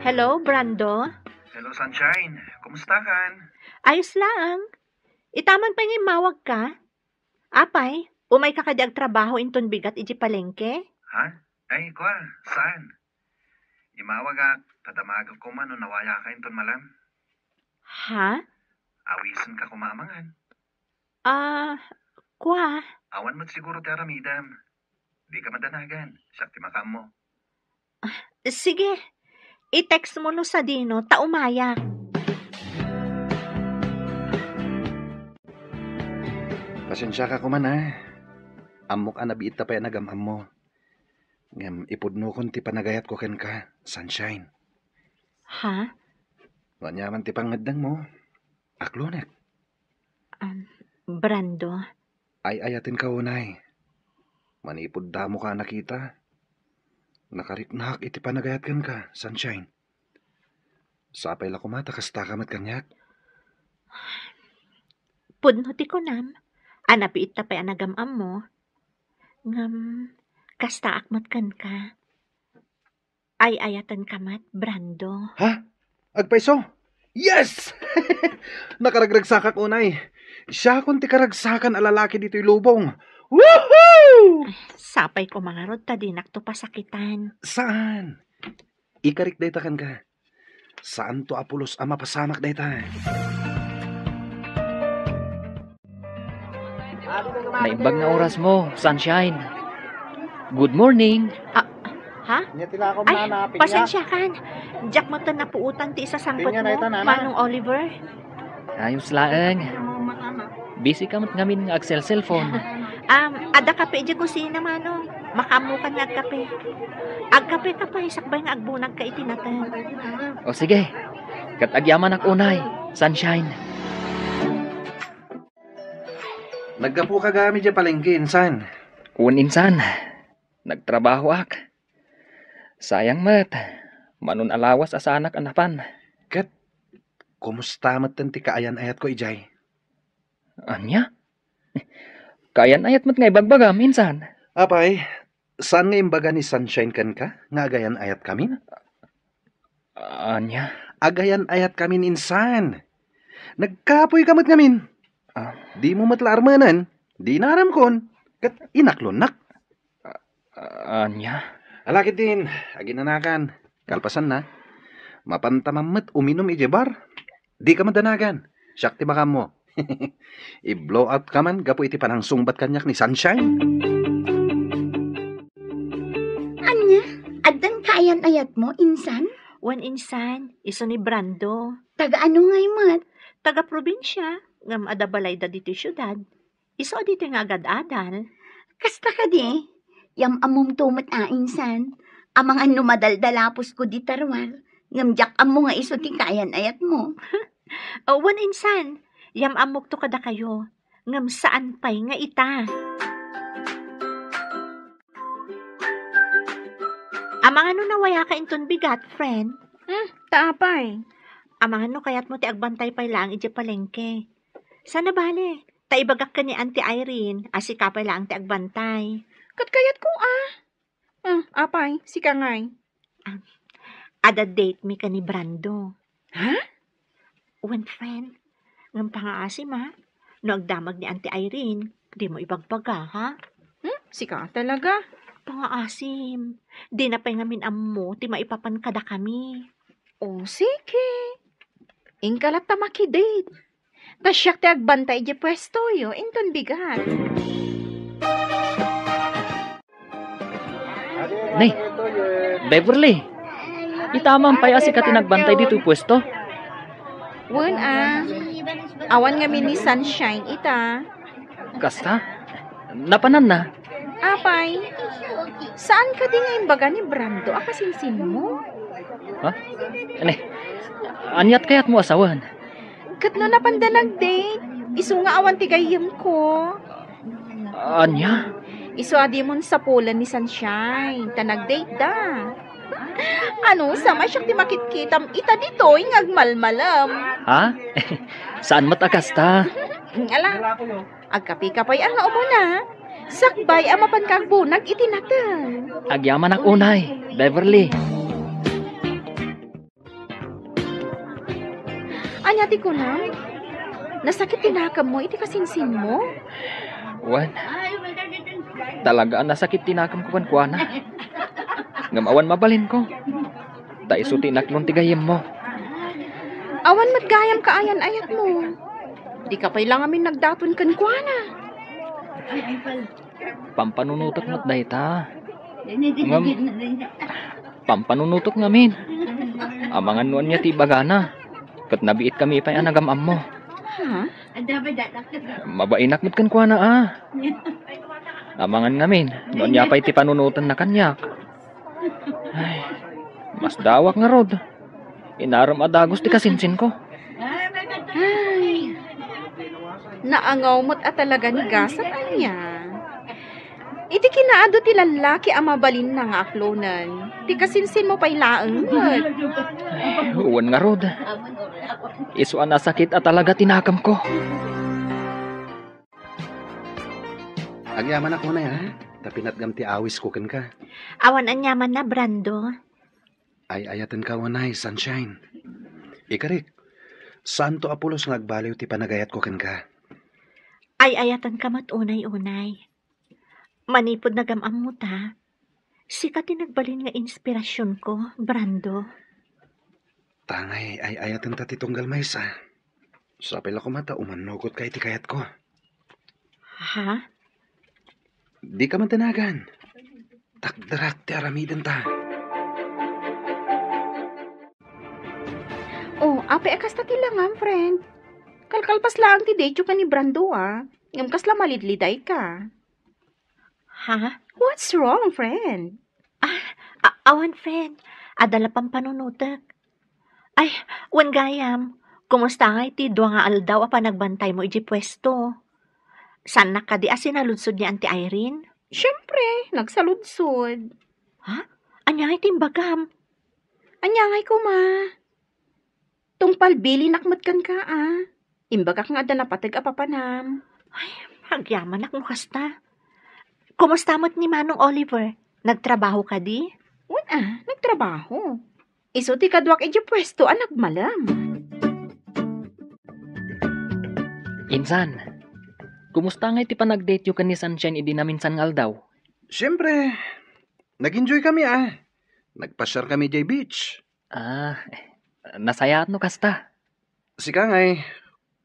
Hello, Brando? Hello, Sunshine. Kumusta kan? Ayos laeng. Ita man pay nga immawagka? Apay, umayka kadi agtrabaho inton bigat idiay palengke? Ha? Ay, kua, saan? Immawagak, ta damagek koma no nawayaka inton malem. Ha? Awisenka koma amangan. Ah, kua. Awan met siguro ti aramidem. Dika madanagan, siak ti makaammo. Ah, sige. I-text mo no sadino, ta umayak. Pasensiaka koma, a. Ammok a nabiitta pay a nagam-ammo. Ngem ipudnokon ti panagayatko kenka, Sunshine. Ha? No ania man ti pangngeddengmo, aklonek. Um, Brando. Ay-ayatenka unay. Manipud damoka a nakita, nakariknaak iti panagayat kenka, Sunshine. Sapay la koma ta kastaka met kaniak. Pudno ti kunam, a nabiitta pay a nagam-ammo. Ngem, kastaak met kenka. Ay-ayatenka met, Brando. Ha? Agpayso? Yes! Nakaragragsakak unay. Siakon ti karagsakan a lalaki ditoy lubong. Woohoo! Sapay koma ngarud ta dinakto pasakitan. Saan? Ikarik dayta kenka. Saanto a pulos a mapasamak dayta. Naimbag nga orasmo, Sunshine. Good morning. Ah, ha? Nia ti lakom, Ay, nana, pinya. Pasensiakan. Diak met napuotan ti isasangpetmo, Pinya na ita, nana. Manong Oliver. Ayos laeng. Busy ka met ngamin nga agselselpon. Um, adda kape idiay kusina, Manong. Makaammokan nga agkape. Agkape ka pay, sakbay nga agbunagka iti nateng. O sige. Ket agyamanak unay, Sunshine. Naggapuka gayam idiay palengke, insan? Wen, insan. Nagtrabahoak. Sayang met. Manon a lawas a saanak a napan. Ket kumusta metten ti kaayan-ayatko idiay? Ania? Kaayan-ayat met nga ibagbagam, insan. Apay, saan nga imbaga ni Sunshine kenka nga agayan-ayatkamin? Ania? Agayan-ayatkamin, insan. Nagkapoyka met ngamin. Ah. Dimo met la armenen, di inaramkon, ket inaklonnak. Ah, ania? Ala ketdin, aginanakan. Kalpasanna, mapantaman met uminum idiay bar. Dika madanagan. Siak ti makaammo. I-blow out ka man gapu iti panangsungbat kaniak ni Sunshine. Ania? Addan kaayan-ayatmo, insan? Wen, insan, isu ni Brando. Taga ano ngay met? Taga probinsia, ngem adda balayda ditoy siudad. Isu a ditoy nga agad-adal. Kasta kadi, yam-ammomto met a, insan. Amangan no madaldalaposko dita ruar, ngem diak ammo nga isu ti kaayan-ayatmo. O, wen, insan, yam-ammokto kadakayo, ngem saan pay nga ita. Amangan no nawayaka inton bigat, friend? Hmm, ta apay? Amangan no kayatmo ti agbantay pay laeng idiay palengke. Saan a bale, ta ibagak ken ni Auntie Irene a sika pay laeng ti agbantay. Ket kayatko a. Hmm, apay, sika ngay? Ah, adda date mi ken ni Brando. Ha? Wen, friend. Ngem pangaasim, ha? No agdamag ni Auntie Irene, dimo ibagbaga, ha? Hmm? Sika talaga? Pangaasim. Dina pay ngamin ammo ti maipapan kadakami. O, sige. Inka latta makidate. Ta siak ti agbantay idiay puestoyo, inton bigat. Nay, Beverly, ita man pay a sika ti nagbantay ditoy puesto? Wen a, awan ngamin ni Sunshine ita. Kasta? Napananna? Apay, saan kadi nga imbaga ni Brando a kasinsinmo? Ha? Ania ti kayatmo a sawen? Ket no napanda nag-date, isu nga awan ti gayyemko. Ania? Isu a dimon sapulen ni Sunshine, ta nag-date da. Ano, sama siak ti makitkitam ita ditoy nga agmalmalem. Ha? Saan met a kasta? Ala, agkapika pay a nga umuna. Sakbay a mapanka agbunag iti nateng. Agyamanak unay, Beverly. Ania ti kunam? Nasakit ti nakemmo iti kasinsinmo? Wen, talaga a nasakit ti nakemko kenkuana. Ngem awan mabalinko. Ta isu ti inaklon ti gayyemmo. Awan met gayam kaayan-ayatmo. Dika pay la ngamin nagdaton kenkuana. Pampanunotek met dayta. Ngem, pampanunotek ngamin. Amangan no ania ti ibagana. Ket nabiitkami pay a nagam-ammo. Ha? Mabainak met kenkuana a. Amangan ngamin no ania pay ti panunotenna kaniak. Ay, masdawak ngarud. Inarem a dagus ti kasinsinko. Ay, naangaw met a talaga ni gasat ania. Iti kinaadu ti lallaki a mabalinna nga aklonen, ti kasinsinmo pay laeng met. Ay, wen ngarud. Isu a nasakit a talaga ti nakemko. Agyamanak unay, ha? Ta pinatgam ti awisko kenka. Awan aniamanna, Brando. Ay-ayatenka unay, Sunshine. Ikarik, saanto a pulos nga agbaliw ti panagayatko kenka. Ay-ayatenka met unay, unay. Manipud nagam-ammota, sika ti nagbalin nga inspirasionko, Brando. Tangay ay-ayatenta ti tunggal maysa. Sapay la koma ta umannugotka iti kayatko. Ha? Dika madanagan. Takderak ti aramidenta. Oh, apay a kasta ti langam, friend? Kalkalpas laeng ti dateyo ken ni Brando, a. Ngem kasla malidlidayka. Ha? What's wrong, friend? Ah, a-, awan, friend. Adda la pampanunotek. Ay, wen gayam, kumusta ngay ti dua nga aldaw a panagbantaymo idiay puesto? Saannak kadi a sinaludsod ni Auntie Irene? Siempre, nagsaludsod. Ha? Ania ngay ti imbagam? Ania ngay koma? Tungpal bilinak met kenka, a. Imbagak nga adda napateg a papanam. Ay, agyamanak no kasta. Kumusta met ni Manong Oliver? Nagtrabaho kadi? Wen a, nagtrabaho. Isu ti kaduak idiay puesto a nagmalem. Insan, kumusta ngay ti panagdateyo ken ni Sunshine idi naminsan nga aldaw? Siempre, nag-enjoy kami, a. Nagpasiar kami idiay beach. Ah, nasayaat no kasta. Sika ngay,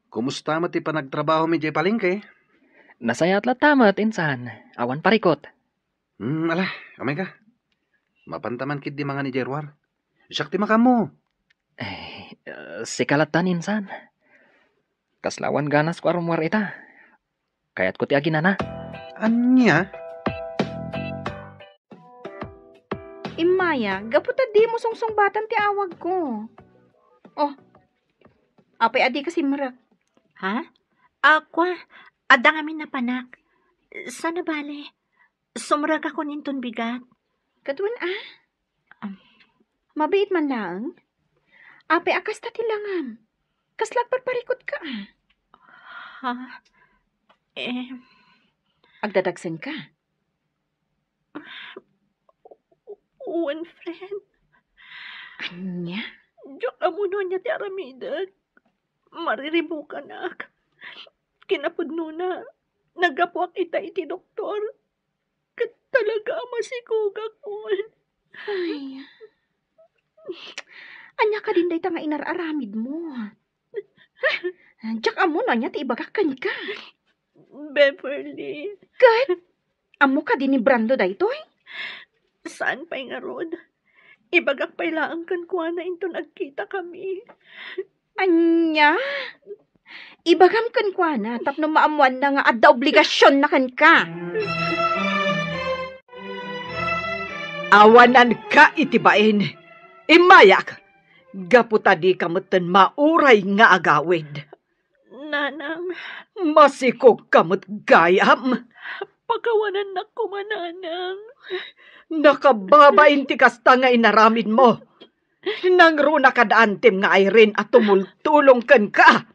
kumusta met ti panagtrabahomi idiay palengke? Nasayaat latta met, insan. Awan parikut. Hmm, ala, umayka. Mapanta man ketdi mangan idiay ruar. Siak ti makaammo. Eh, sika latta, insan. Kasla awan ganasko a rummuar ita. Kayatko ti aginana. Ania? Immaya, gapu ta dimo sungsungbatan ti awagko. Oh, apay a dika simrek? Ha? A, kua, adda ngamin napanak. Saan a bale? Sumrekakon inton bigat. Ket wen a? Am. Mabiit man laeng? Apay a kasta ti langam? Kasla agparparikutka a? Ha? Eh. Agdadagsenka? Wen, friend. Ania? Diak ammo no ania ti aramidek. Mariribukanak. Kinapudnona, naggapuak ita iti doktor. Ket talaga a masikogakon. Ay. Ania kadin dayta nga inar-aramidmo? Diak ammo no ania ti ibagak kenka. Beverly. Ket? Ammo kadi ni Brando daytoy? Saan pay ngarud? Ibagak pay laeng kenkuana inton agkitakami. Ania? Ibagam kenkuana tapno maammoanna nga adda obligasionna kenka. Awananka iti bain. Immayak, gapu ta dika metten mauray nga agawid. Nanang. Masikogka met gayam. Pakawanannak koma, Nanang. Nakababain ti kasta nga inaramidmo. Nangruna kad antim nga Irene a tumultulong kenka.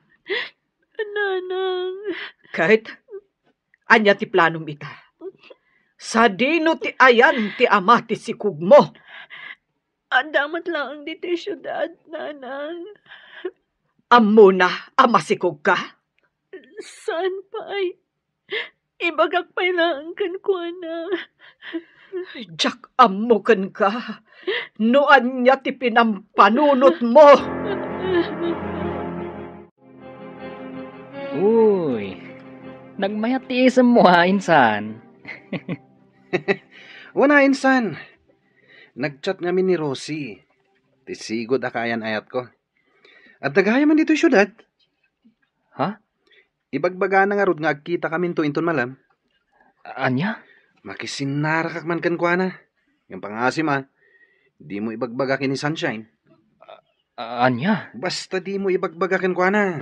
Nanang. Ket, ania ti planom ita? Sadino ti ayan ti ama ti sikogmo? Adda met laeng ditoy siudad, Nanang. Ammona a masikogka? Saan pay. Ibagak pay laeng kenkuana. Diak ammo kenka no ania ti pinampanunotmo. Uy, nagmayat ti isemmo, ha, insan? Wen a, insan. Nag-chat ngamin ni Rosie. Ti sigud a kaayan-ayatko. Adda gayam ditoy siudad. Ha? Ibagbagana ngarud nga agkitakaminto inton malem. Ania? Makisinnarakak man kenkuana. Ngem pangaasim a, dimo ibagbaga ken ni Sunshine. A-, ania? Basta dimo ibagbaga kenkuana.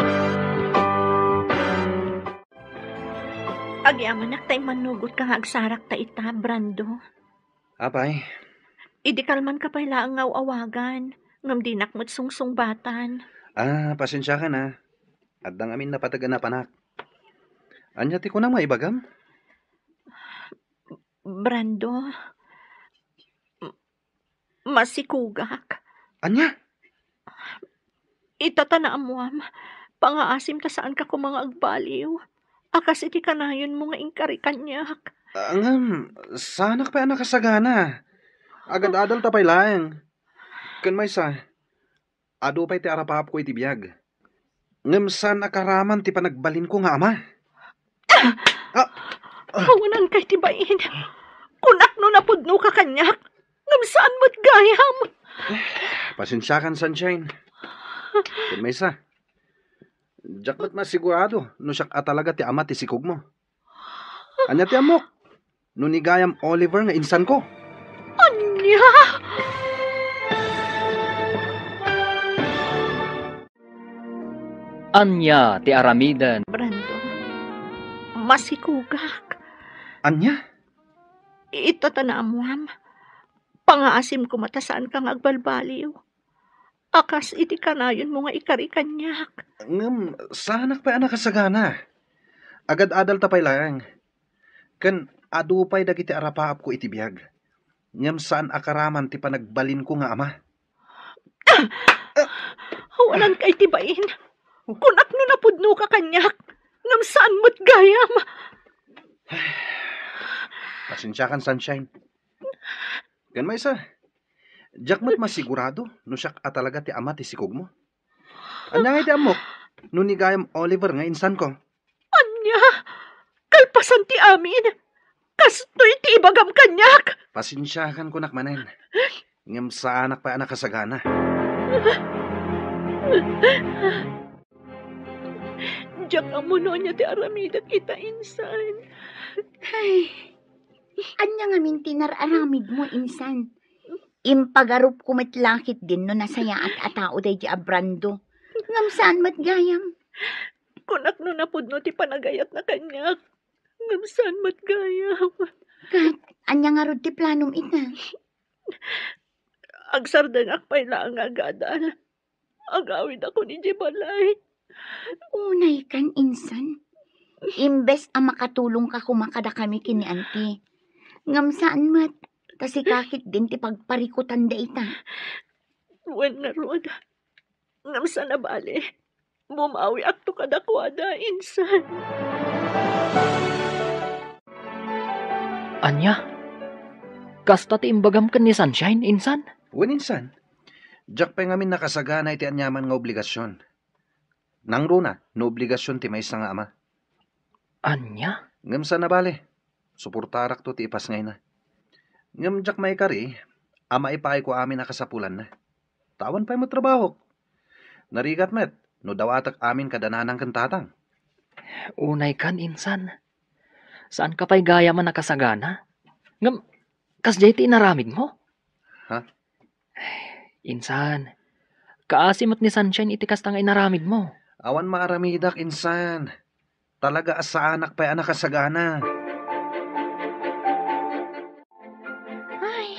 Agyamanak ta immannugotka nga agsarakta ita, Brando. Apay? Idi kalmanka pay laeng nga aw-awagan, ngem dinak met sungsungbatan. Ah, pasensiakan, a. Adda ngamin napateg a napanak. Ania ti kunam nga ibagam? Brando, m-, masikogak. Ania? Ita ta naammoam, pangaasim ta saanka koma nga agbaliw. A kas iti kanayonmo nga inkari kaniak. Ah, ngem, saanak pay a nakasagana. Agad-adalta pay laeng. Ken maysa, adu pay ti arapaapko iti biag. Ngem saan a karaman ti panagbalinko nga ama. Ah! Ah! Awananka iti bain. Kunak no napudnoka kaniak. Ngem saan met gayam. Pasensiakan, Sunshine. Ken maysa, diak met masigurado no siak a talaga ti ama ti sikogmo. Ania ti ammok? No ni gayam Oliver nga insanko? Ania? Ania ti aramiden? Brando, masikogak. Ania? Ita ta naammoam, pangaasim koma ta saanka nga agbalbaliw. A kas iti kanayonmo nga ikari kaniak. Ngem saanak pay a nakasagana. Agad-adalta pay laeng. Ken adu pay dagiti arapaapko iti biag. Ngem saan a karaman ti panagbalinko nga ama. Awananka iti bain. Kunak no napudnoka kaniak. Ngem saan met gayam. Pasensiakan, Sunshine. Ken maysa, diak met masigurado no siak a talaga ti ama ti sikogmo. Ania ngay ti ammok no ni gayam Oliver nga insanko? Ania? Kalpasan ti amin, kastoy ti ibagam kaniak. Pasensiakan kunak manen. Ngem saanak pay a nakasagana. Diak ammo no ania ti aramidek ita, insan. Ay, ania ngamin ti nar-aramidmo, insan? Impagarupko met la ketdin no nasayaat a tao daydi a Brando. Ngem saan met gayam. Kunak no napudno ti panagayatna kaniak. Ngem saan met gayam. Ket, ania ngarud ti planom ita? Agsardengak pay laeng nga agadal. Agawidakon idiay balay. Unaykan, insan. Imbes a makatulongka koma kadakami ken ni Auntie. Ngem saan met, ta sika ketdin ti pagparikutan dayta. Wen ngarud, ngem saan a bale. Bumawiakto kadakuada, insan. Ania? Kasta ti imbagam ken ni Sunshine, insan? Wen, insan. Diak pay ngamin nakasagana iti aniaman nga obligasion. Nangruna no obligasion ti maysa nga ama. Ania? Ngem saan a bale, suportarakto ti ipasngayna. Ngem diak maikari a maipayko amin a kasapulanna. Ta awan pay met trabahok. Narigat met no dawatek amin kada nanang ken tatang. Unaykan, insan. Saanka pay gayam a nakasagana. Ngem, kasdiay ti inaramidmo? Ha? Insan, kaasi met ni Sunshine iti kasta nga inaramidmo. Awan maaramidak, insan. Talaga a saanak pay a nakasagana. Ay,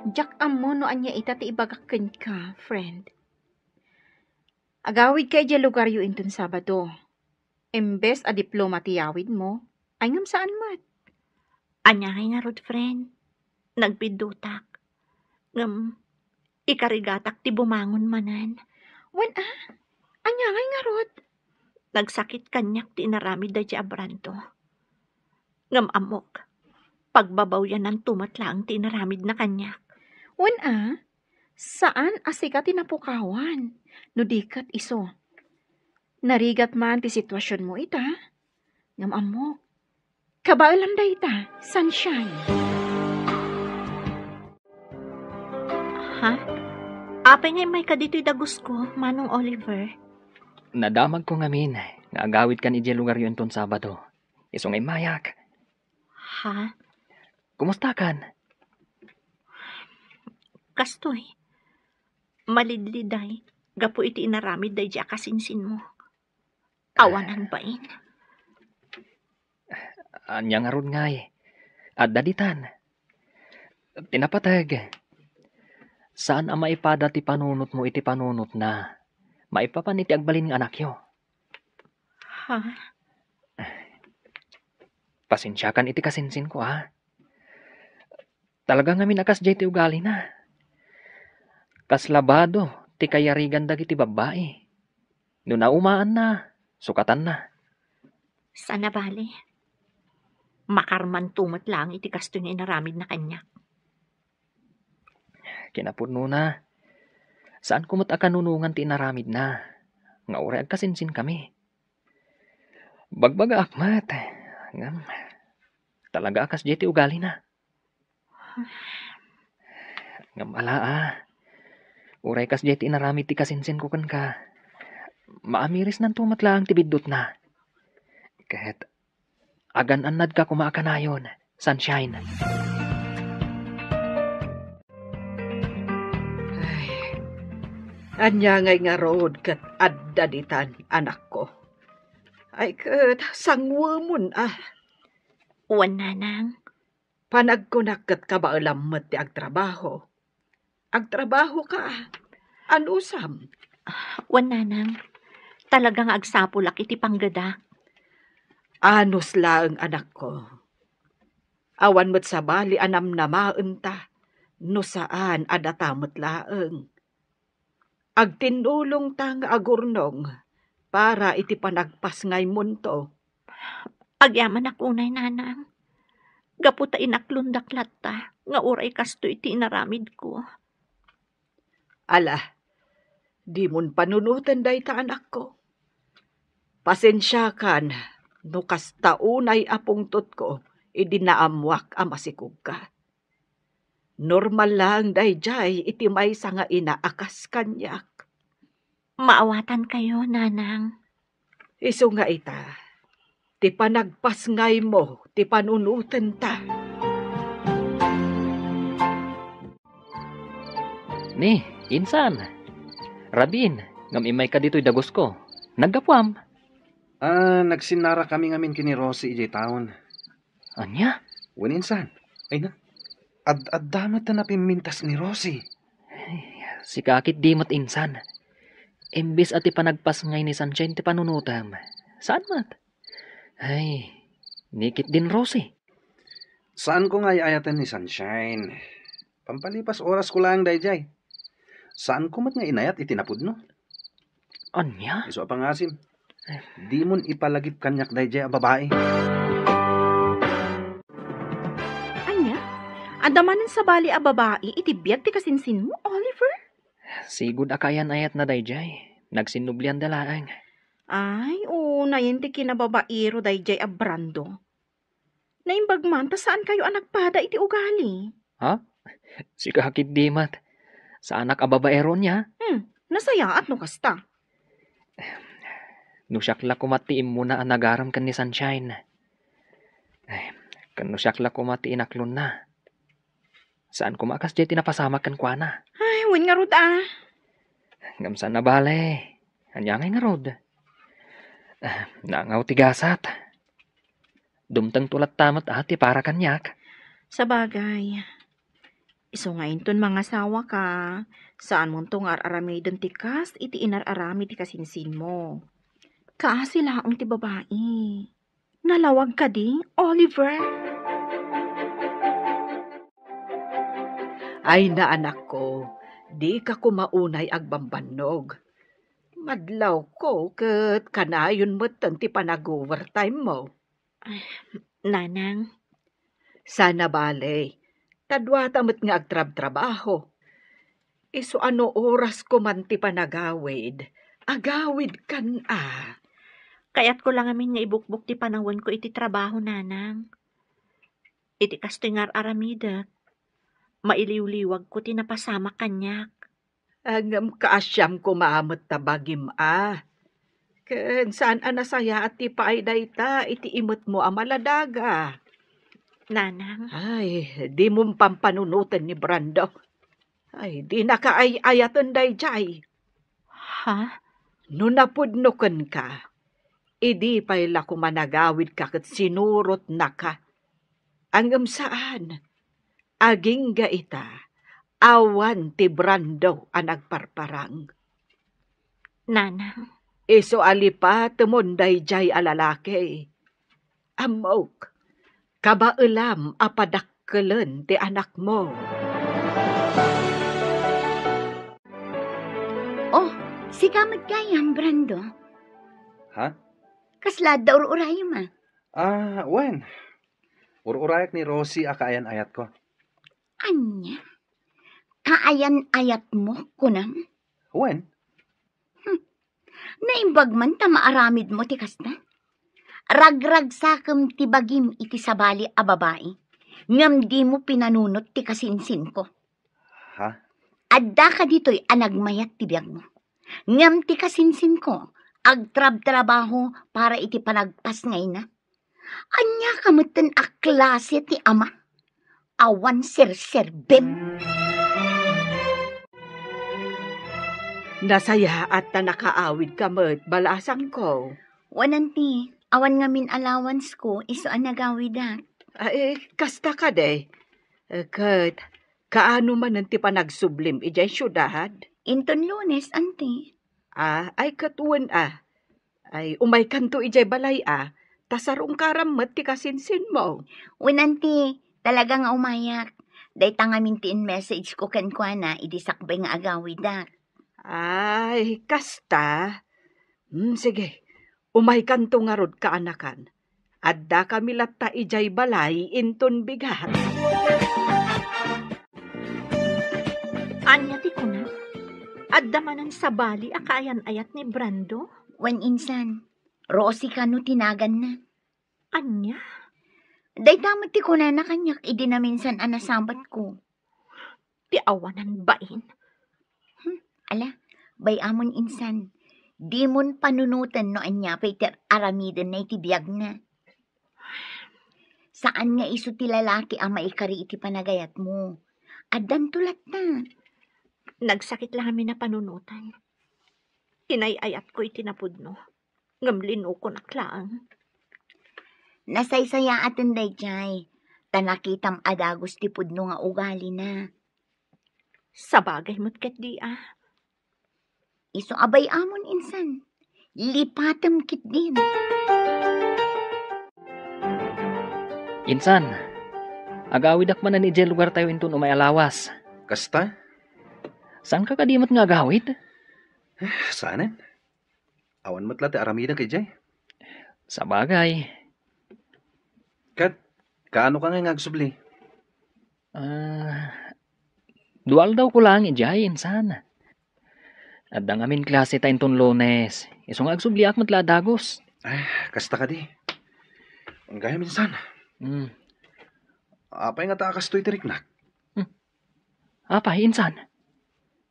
diak ammo no ania ita ti ibagak kenka, friend. Agawidka idiay lugaryo inton Sabado. Imbes a diploma ti yawidmo, ay ngem saan met. Ania ngay ngarud, friend? Nagbiddutak. Ngem, ikarigatak ti bumangon manen. Wen a? Ania ngay ngarud? Nagsakit kaniak ti inaramid daydiay a Brando. Ngem ammok, pagbabawyananto met laeng ti inaramidna kaniak. Wen a? Saan a sika ti napukawan, no di ket isu. Narigat man ti situasionmo ita, ngem ammok, kabaelam dayta, Sunshine. Ha? Apay nga immayka ditoy dagusko, Manong Oliver? Nadamagko ngamin nga agawidkan idiay lugaryo inton Sabado. Isu nga immayak. Ha? Kumustakan? Kastoy, malidliday gapu iti inaramid daydiay a kasinsinmo. Awanan bain. Ania ngarud ngay? Adda ditan. Ti napateg, saan a maipada ti panunotmo iti panunotna maipapan iti agbalin nga anakyo. Ha? Pasensiakan iti kasinsinko, ha? Talaga ngamin a kasdiay ti ugalina. Kasla bado ti kayarigan dagiti babbai. No naumaanna, sukatanna. Saan a bale. Makarmanto met laeng iti kastoy nga inaramidna kaniak. Kinapudnona, saanko met a kanunongan ti inaramidna, nga uray agkasinsinkami. Bagbagaak met, ngem talaga a kasdiay ti ugalina. Ngem ala a, uray kasdiay ti inaramid ti kasinsinko kenka, maamirisnanto met laeng ti biddutna. Ket agan-annadka koma a kanayon, Sunshine. Ay, ania ngay ngarud ket adda ditan, anakko? Ay, ket sanguemon a. Wen, nanang. Panagkunak ket kabaelam met ti agtrabaho. Agtrabahoka. Anusam? Wen, nanang. Talaga nga agsapulak iti panggedak. Anus laeng, anakko. Awan met sabali a namnamaenta no saan a data met laeng. Agtinnulongta nga agurnong para iti panagpasngaymonto. Agyamanak unay, nanang. Gapu ta inaklondak latta nga uray kastoy ti inaramidko. Ala, dimon panunoten dayta, anakko. Pasensiakan no kasta unay a pungtotko idi naammoak a masikogka. Normal laeng daydiay iti maysa nga ina a kas kaniak. Maawatankayo, nanang. Isu nga ita, ti panagpasngaymo ti panunotenta. Ni, insan. Rabin, ngem immayka ditoy dagusko. Naggapuam? Ah, nagsinnarakami ngamin ken ni Rosie idiay town. Ania? Wen, insan. Ay na, ad-adda met a napimmintas ni Rosie. Ay, sika ketdi met, insan. Imbes a ti panagpasngay ni Sunshine ti panunotem, saan met? Ay, ni ketdin, Rosie. Saanko nga ay-ayaten ni Sunshine. Pampalipas orasko laeng daydiay. Saanko met nga inayat iti napudno. Ania? Isu a pangasim, dimon ipalagip kaniak daydiay a babai. Ania? Adda manen sabali a babai iti biag ti kasinsinmo, Oliver? Sigud a kaayan-ayatna daydiay. Nagsinnublianda laeng. Ay, unayen ti kinababairo daydiay a Brando. Naimbag man ta saankayo a nagpada iti ugali. Ha? Sika ketdi met. Saanak a babaero nia? Hmm, nasayaat no kasta. No siak la koma ti immuna a nagarem ken ni Sunshine. Ay, ken no siak la koma ti inaklonna. Saan koma a kasdiay ti napasamak kenkuana. Ay, wen ngarud a. Ngem saan a bale. Ania ngay ngarud? Ah, nangaw ti gasat. Dumtengto latta met a ti para kaniak. Sabagay, isu nga inton mangasawaka, saanmonto nga ar-aramiden ti kas iti inar-aramid ti kasinsinmo. Kaasi laeng ti babai. Nalawag kadi, Oliver? Ay, naanakko, dika koma unay agbambannog. Madlawko ket kanayon metten ti panag-overtime-mo. Ay, Nanang. Saan a bale, ta duata met nga agtrabtrabaho. Isu a no oras ko man ti panagawid, agawidkan a. Kayatko la ngamin nga ibukbok ti panawenko iti trabaho, Nanang. Iti kastoy nga ar-aramidek, mailiwliwagko ti napasamak kaniak. Ngem kaasiam koma met ta bagim a. Ken saan a nasayaat ti paay dayta iti imetmo a maladaga. Nanang. Ay, dimon pampanunoten ni Brando. Ay, dinaka ay-ayaten daydiay. Ha? No napudno kenka, idi pay la koma nagawidka ket sinurotnaka. Ngem saan. Agingga ita, awan ti Brando a nagparparang. Nanang. Isu a lipatemon daydiay a lalaki. Ammok, kabaelam a padakkelen ti anakmo. Oh, sika met gayam, Brando. Ha? Kasla adda ur-urayem a? Ah, wen. Ur-urayak ni Rosie a kaayan-ayatko. Ania? Kaayan-ayatmo, kunam? Wen. Hmm. Naimbag man ta maaramidmo ti kasta? Ragragsakem ti bagim iti sabali a babai, ngem dimo pinanunot ti kasinsinko. Ha? Addaka ditoy a nagmayat ti biagmo. Ngem ti kasinsinko, agtrabtrabaho para iti panagpasngayna. Ania ka metten a klase ti ama? Awan serserbem. Nasayaat ta nakaawidka met, balasangko. Wen, anti, awan ngamin allowance ko, isu a nagawidak. Ay, kasta kadi. Eh, ket, kaano manen ti panagsublim idiay siudad? Inton Lunes, anti. Ah, ay, ket wen a. Ay, umaykanto idiay balay a, ta sarungkaram met ti kasinsinmo. Wen, anti, talaga nga umayak. Dayta ngamin ti in-message ko kenkuana idi sakbay nga agawidak. Ay, kasta? Hmm, sige. Umaykanto ngarud, kaanakan. Addakami latta idiay balay inton bigat. Ania ti kuna? Adda manen sabali a kaayan-ayat ni Brando? Wen, insan. Rosie kano ti naganna. Ania? Dayta met ti kunana kaniak idi naminsan a nasabatko. Ti awanan bain. Hmm, ala, bay-amon insan. Dimon panunoten no ania pay ti aramidenna iti biagna. Saan nga isu ti lalaki a maikari iti panagayatmo. Addanto latta. Nagsakit la ngamin a panunoten. Inay-ayatko iti napudno. Ngem linukonak laeng. Nasaysayaaten daydiay, ta nakitam a dagus ti pudno nga ugalina. Sabagay met ketdi a. Isu a bay-amon insan. Lipatem ketdin. Insan, agawidak manen idiay lugartayo inton umay a lawas. Kasta? Saanka kadi met nga agawid? Eh, saanen. Awan met la ti aramidek idiay. Sabagay. Ket, kaano ka ngay nga agsubli? Ah, dua aldaw ko laeng idiay, insan. Adda ngamin klase ta inton Lunes. Isu nga agsubliak met la a dagus. Ah, kasta kadi. Gayam, insan. Hmm. Apay ngata a kastoy ti riknak? Hmm. Apay, insan?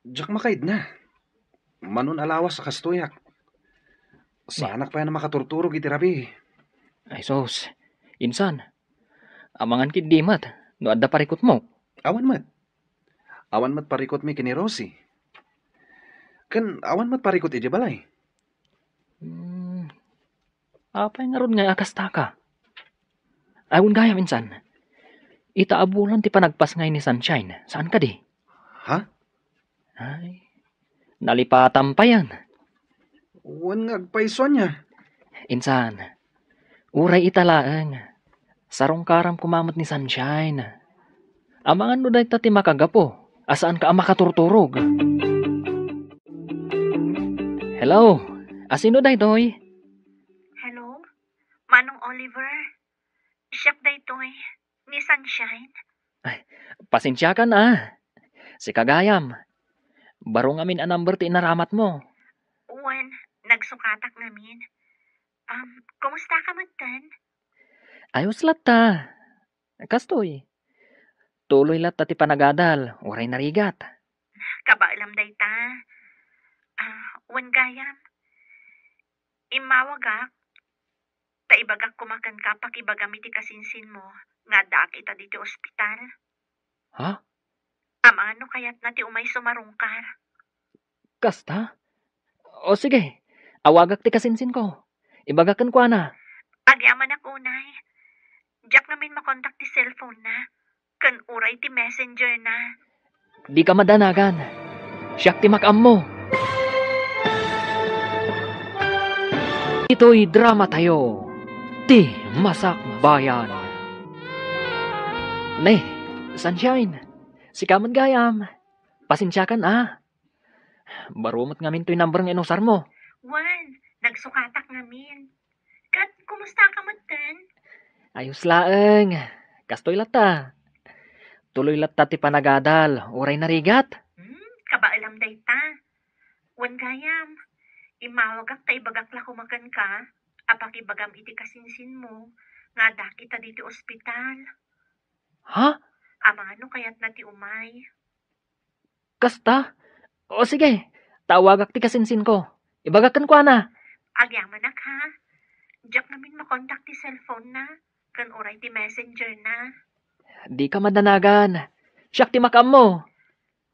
Diak makaidna. Manon a lawas a kastoyak. Saanak pay a makaturturog iti rabii. Ay, sus. Insan, amangan ketdi met no adda parikutmo. Awan met. Awan met parikutmi ken ni Rosie. Ken awan met parikut idiay balay. Hmm, apay ngarud nga kasta ka? Ay, wen gayam insan. Ita a bulan ti panagpasngay ni Sunshine. Saan kadi? Ha? Ay, nalipatam payen. Wen nga agpayso ania. Insan, uray ita laeng. Sarungkaram koma met ni Sunshine. Amangan no dayta ti makagapu a saanka a makaturturog. Hello, asino daytoy? Hello? Manong Oliver? Siak daytoy, ni Sunshine. Ay, pasensiakan a. Sika gayam. Baro ngamin a number ti inaramatmo. Wen, nagsukatak ngamin. Um, kumusta ka metten? Ayos latta. Kastoy. Tuloy latta ti panagadal, uray narigat. Kabaelam dayta. Ah, wen gayam. Immawagak, ta ibagak koma kenka pakibagam iti kasinsinmo nga addaak ita ditoy ospital. Ha? Amangan no kayatna ti umay sumarungkar. Kasta? O sige, awagak ti kasinsinko. Ibagak kenkuana. Agyamanak unay. Diak ngamin makontak ti cellphone na, ken uray ti messenger na. Dika madanagan. Siak ti makaammo. Itoy drama tayo, ti Masakbayan. Ne, Sunshine, sika met gayam. Pasensiakan a. Baro met ngamin toy number nga inusarmo. Wen, nagsukatak ngamin. Ket kumusta ka metten? Ayos laeng. Kastoy latta. Tuloy latta ti panagadal, uray narigat. Hmm, kabaelam dayta. Wen gayam, immawagak ta ibagak la koma kenka a pakibagam iti kasinsinmo nga addaak ita ditoy ospital. Ha? Amangan no kayatna ti umay. Kasta? O sige, ta awagak ti kasinsinko. Ibagak kenkuana. Agyamanak ha. Diak ngamin makontak ti cellphone na, ken uray ti messenger na. Dika madanagan. Siak ti makaammo.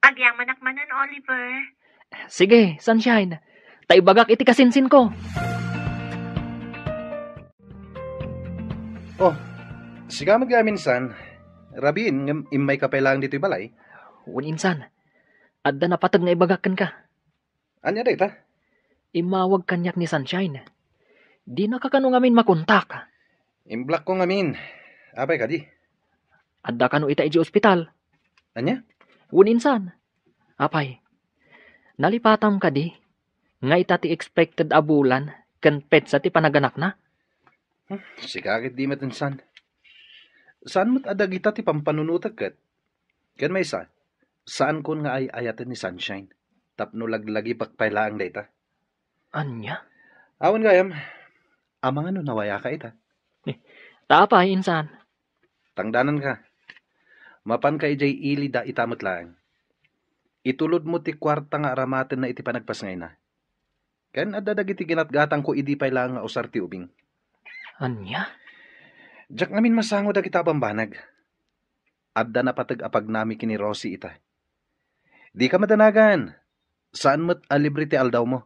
Agyamanak manen, Oliver. Sige, Sunshine. Ta ibagak iti kasinsinko. Oh, sika met gayam insan. Rabiin ngem immayka pay laeng ditoy balay. Wen insan. Adda napateg nga ibagak kenka. Ania dayta? Immawag kaniak ni Sunshine. Dinaka kano ngamin makontak. Imblockko ngamin. Apay kadi? Adda kano ita idiay ospital. Ania? Wen insan. Apay, nalipatam kadi nga ita ti expected a bulan ken petsa ti panaganakna? Hmm, sika ket di met insan. Saan met a dagita ti pampanunotek ket? Ken maysa, saankon nga ay-ayaten ni Sunshine tapno laglagipek pay laeng dayta. Ania? Awan gayam, amangan no nawayaka ita. Eh, ta apay, insan? Tangdananka. Mapanka idiay ili da ita met laeng. Itulodmo ti kuarta nga aramatenna iti panagpasngayna. Ken adda dagiti ginatgatangko idi pay laeng nga usar ti ubing. Ania? Diak ngamin masango dagita a bambanag. Adda napateg a pagnami ken ni Rosie ita. Dika madanagan. Saan met a libre ti aldawmo.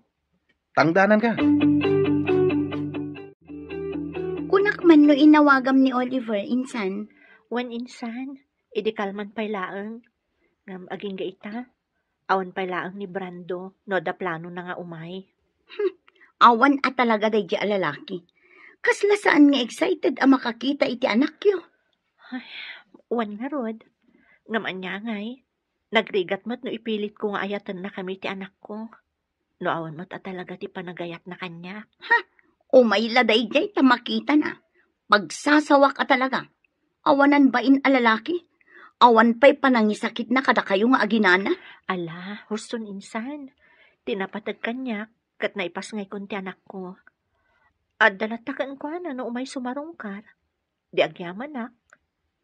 Tangdananka. Kunak man no inawagam ni Oliver, insan. Wen insan, idi kalman pay laeng. Ngem agingga ita, awan pay laeng ni Brando no adda planona nga umay. Hmm, awan a talaga daydiay a lalaki. Kasla saan nga excited a makakita iti anakyo. Ay, wen ngarud. Ngem ania ngay, nagrigat met no ipilitko nga ayatennakami iti anakko. No awan met a talaga ti panagayatna kaniak. Ha? Umay la daydiay ta makitana. Pagsasawak a talaga. Awanan bain a lalaki. Awan pay panangisakitna kadakayo nga aginana. Ala, huston insan. Ti napateg kaniak, ket naipasngaykon ti anakko. Adda latta kenkuana no umay sumarungkar. Di agyamanak,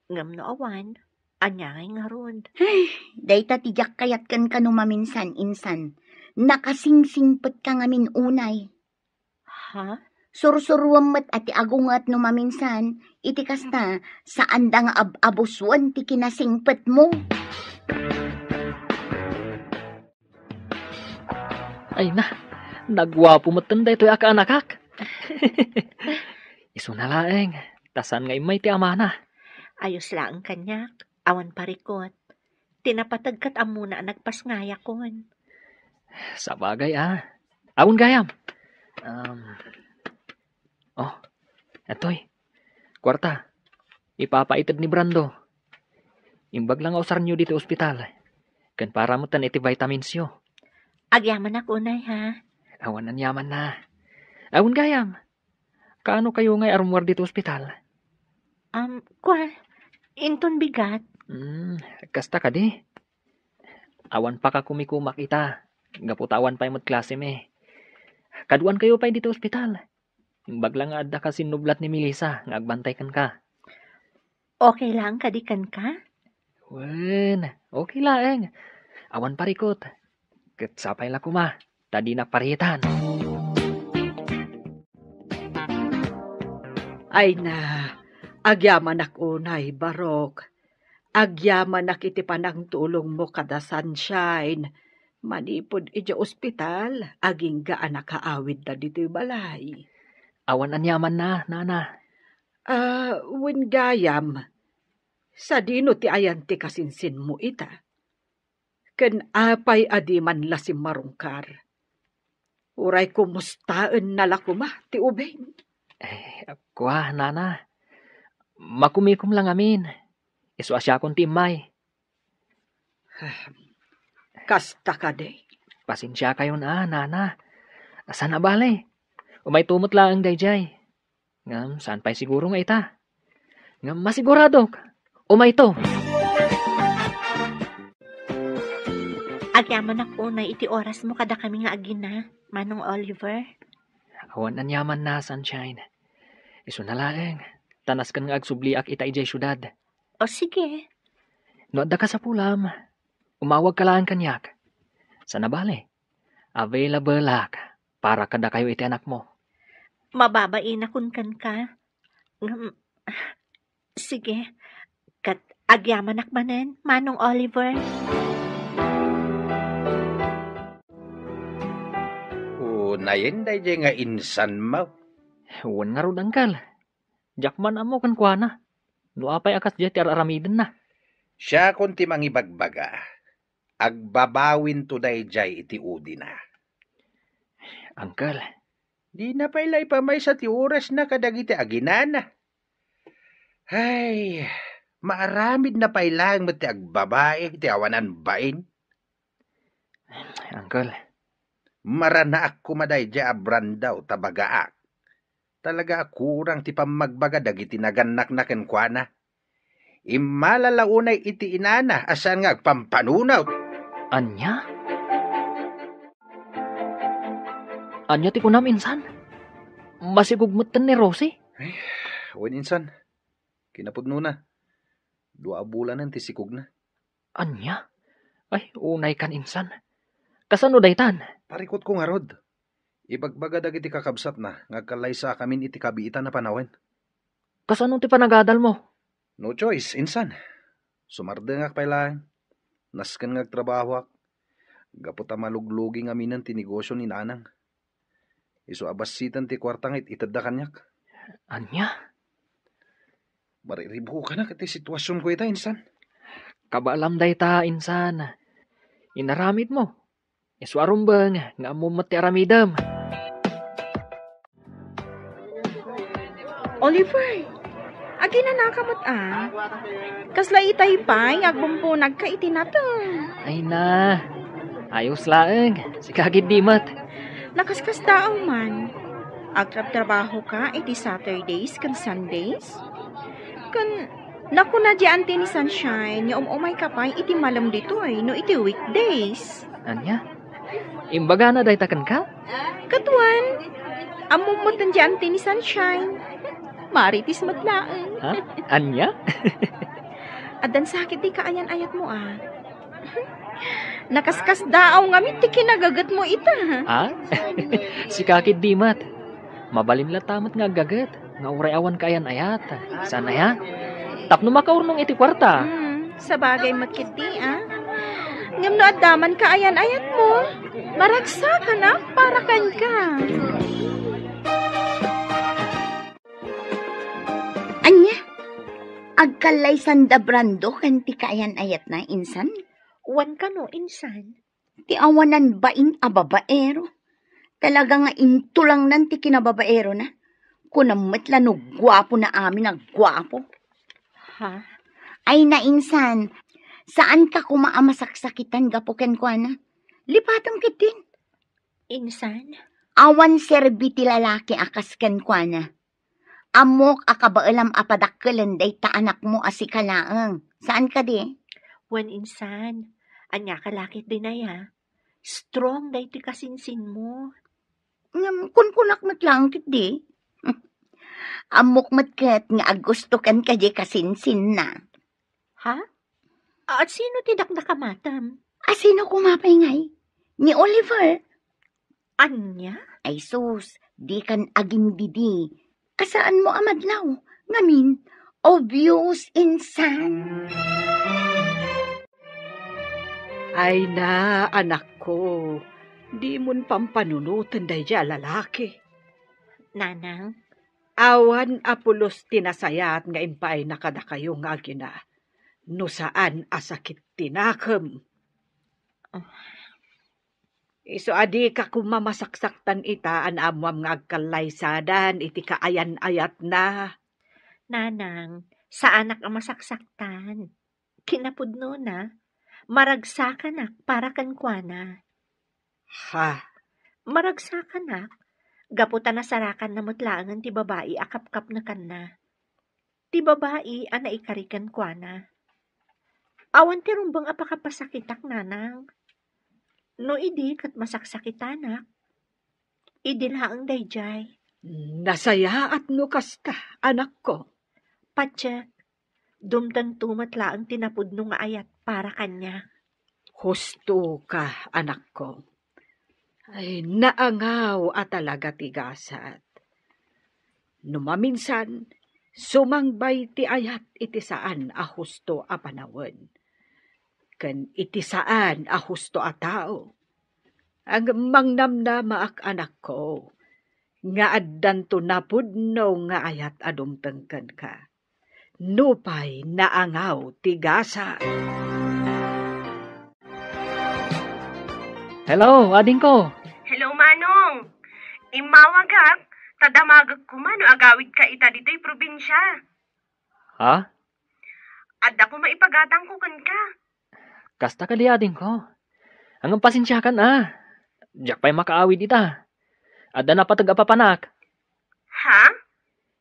ngem no awan, ania ngay ngarud? Ay, dayta ti diak kayat kenka no maminsan-insan. Nakasingsingpetka ngamin unay. Ha? Sursuruem met a ti agunget no maminsan, iti kasta, saanda nga ab-abusen ti kinasingpetmo. Ay na, naguapo metten daytoy a kaanakak. Isuna laeng, ta saan nga immay ti amana. Ayos laeng kaniak, awan parikut. Ti napateg ket ammona a nagpasngayakon. Sabagay a. Awan gayam. Um, oh, atoy. Kuarta. Ipapaited ni Brando. Imbag la nga usaryo ditoy ospital. Ken para metten iti vitaminsyo. Agyamanak unay, ha? Awan aniamanna. Awan gayam. Kaano kayo ngay a rummuar ditoy ospital? Um, kua, inton bigat. Hmm, kasta kadi. Awan pakakumikumak ita. Gapu ta awan pay met klasemi. Kaduan kayo pay ditoy ospital. Imbag la nga adda ka sinnublat ni Melissa nga agbantay kenka. Okay laeng kadi kenka? Wen, okay laeng. Awan parikut. Ket sapay la koma, ta dinak paritan. Ay na, agyamanak unay, Barok. Agyamanak iti panangtulongmo kada Sunshine. Manipud idiay ospital, agingga a nakaawidda ditoy balay. Awan aniamanna, nana. Ah, wen gayam, sadino ti ayan ti kasinsinmo ita? Ken apay a di man la simmarungkar? Uray kumustaenna la koma ti ubing? Eh, kua, nana. Makumikom la ngamin. Isu a siakon ti immay. Kasta kadi. Pasensiakayon a, nana. Saan a bale. Umayto met laeng daydiay. Ngem saan pay siguro nga ita. Ngem masiguradok, umayto. Agyamanak unay iti orasmo kadakami nga agina, Manong Oliver. Awan aniamanna, Sunshine. Isuna laeng, ta nasken nga agsubliak ita idiay siudad. O sige. No adda kasapulam, umawagka laeng kaniak. Saan a bale, available-ak para kadakayo iti anakmo. Mababainakon kenka. Ngem, sige. Ket agyamanak manen, Manong Oliver. Unayen daydiay nga insanmo. Wen ngarud, Uncle. Diak man ammo kenkuana no apay a kasdiay ti ar-aramidenna. Siakon ti mangibagbaga, agbabawinto daydiay iti udina. Uncle. Dina pay la ipamaysa ti orasna kadagiti aginana. Ay, maaramidna pay laeng met ti agbabain iti awanan bain. Uncle. Maranaak koma daydiay a Brando ta bagaak. Talaga a kurang ti pammagbaga dagiti nagannakna kenkuana. Immala la unay iti inana a saan nga agpampanunot. Ania? Ania ti kunam, insan? Masigug metten ni Rosie? Ay, wen, insan. Kinapudnona, dua a bulanen ti sikugna. Ania? Ay, unaykan, insan. Kasano daytan? Parikutko ngarud. Ibagbaga dagiti kakabsatna nga agkallaysaakamin iti kabiitan a panawen. Kasano ti panagadalmo? No choice, insan. Sumardengak pay laeng. Nasken nga agtrabahoak. Gapu ta maluglugi ngaminen ti negosio ni nanang. Isu a bassiten ti kuarta nga it-itedda kaniak. Ania? Mariribukanak iti situasionko ita, insan. Kabaelam dayta, insan. Inaramidmo. Isu a rumbeng nga ammom met ti aramidem. Oliver, aginanaka met a. Kasla itay pay nga agbumpunagka iti nateng. Ay na, ayos laeng. Sika ketdi met. Nakaskasdaaw man. Agtrabtrabahoka iti Saturdays ken Sundays? Ken nakuna di anti ni Sunshine nga um-umayka pay iti malem ditoy no iti weekdays. Ania? Imbagana dayta kenka? Kaduan, ammom met ti anti ni Sunshine. Marites met laeng. Ha? Ania? Addan sakit ti kaayan-ayatmo a. Nakaskasdaaw ngamin ti kinagagetmo ita. Ha? Sika ketdi met. Mabalin latta met nga aggaget nga uray awan kaayan-ayat. Saan aya? Tapno makaurnong iti kuarta. Hmm, sabagay met ketdi a. Ngem no adda man kaayan-ayatmo, maragsakanak para kenka. Ania? Agkallaysanda Brando ken ti kaayan-ayatna, insan? Wen kano, insan. Ti awanan bain a babaero. Talaga nga intulangnan ti kinababaerona. Kunam met la no guapo na amin a guapo. Ha? Ay, nainsan, saanka koma a masaksakitan gapu kenkuana. Lipatem ketdin. Insan? Awan serbi ti lalaki a kas kenkuana. Ammok a kabaelam a padakkelen dayta anakmo a sika laeng. Saan kadi? Wen, insan, ania ka lakit dinaya? Strong daytoy kasinsinmo. Ngem kunkunak met laeng ketdi. Ammok met ket nga agustokan kadi kasinsinna. Ha? At sino ti dakdakamatem? A sino koma pay ngay? Ni Oliver. Ania? Ay sus, dikan agindidi. Kasaanmo a madlaw. Ngamin, obvious, insan. Ay na, anakko, dimon pampanunoten daydiay a lalaki. Nanang? Awan a pulos ti nasayaat nga impaayna kadakayo nga agina, no saan a sakit ti nakem. Isu a dika koma masaksaktan ita a naammoam nga agkallaysadan iti kaayan-ayatna. Nanang, saanak a masaksaktan. Kinapudnona, maragsakanak para kenkuana. Ha? Maragsakanak, gapu ta nasarakanna met laengen ti babai a kapkapnekanna. Ti babai a naikari kenkuana. Awan ti rumbeng a pakapasakitak, nanang. No idi ket masaksakitanak, idi laeng daydiay. Nasayaat no kasta, anakko. Patiek, dumtengto met laeng ti napudno nga ayat para kaniak. Husto ka, anakko. Ay, naangaw a talaga ti gasat. No maminsan, sumangbay ti ayat iti saan a husto a panawen, ken iti saan a husto a tao. Ngem mangnamnamaak, anakko, nga addanto napudno nga ayat a dumteng kenka. Nupay naangaw ti gasat. Hello, adingko. Hello, Manong. Immawagak, ta damagek koma no agawidka ita ditoy probinsia. Ha? Adda koma ipagatangko kenka. Kasta kadi, adingko. Ngem pasensiakan a. Diak pay makaawid ita. Adda napateg a papanak. Ha?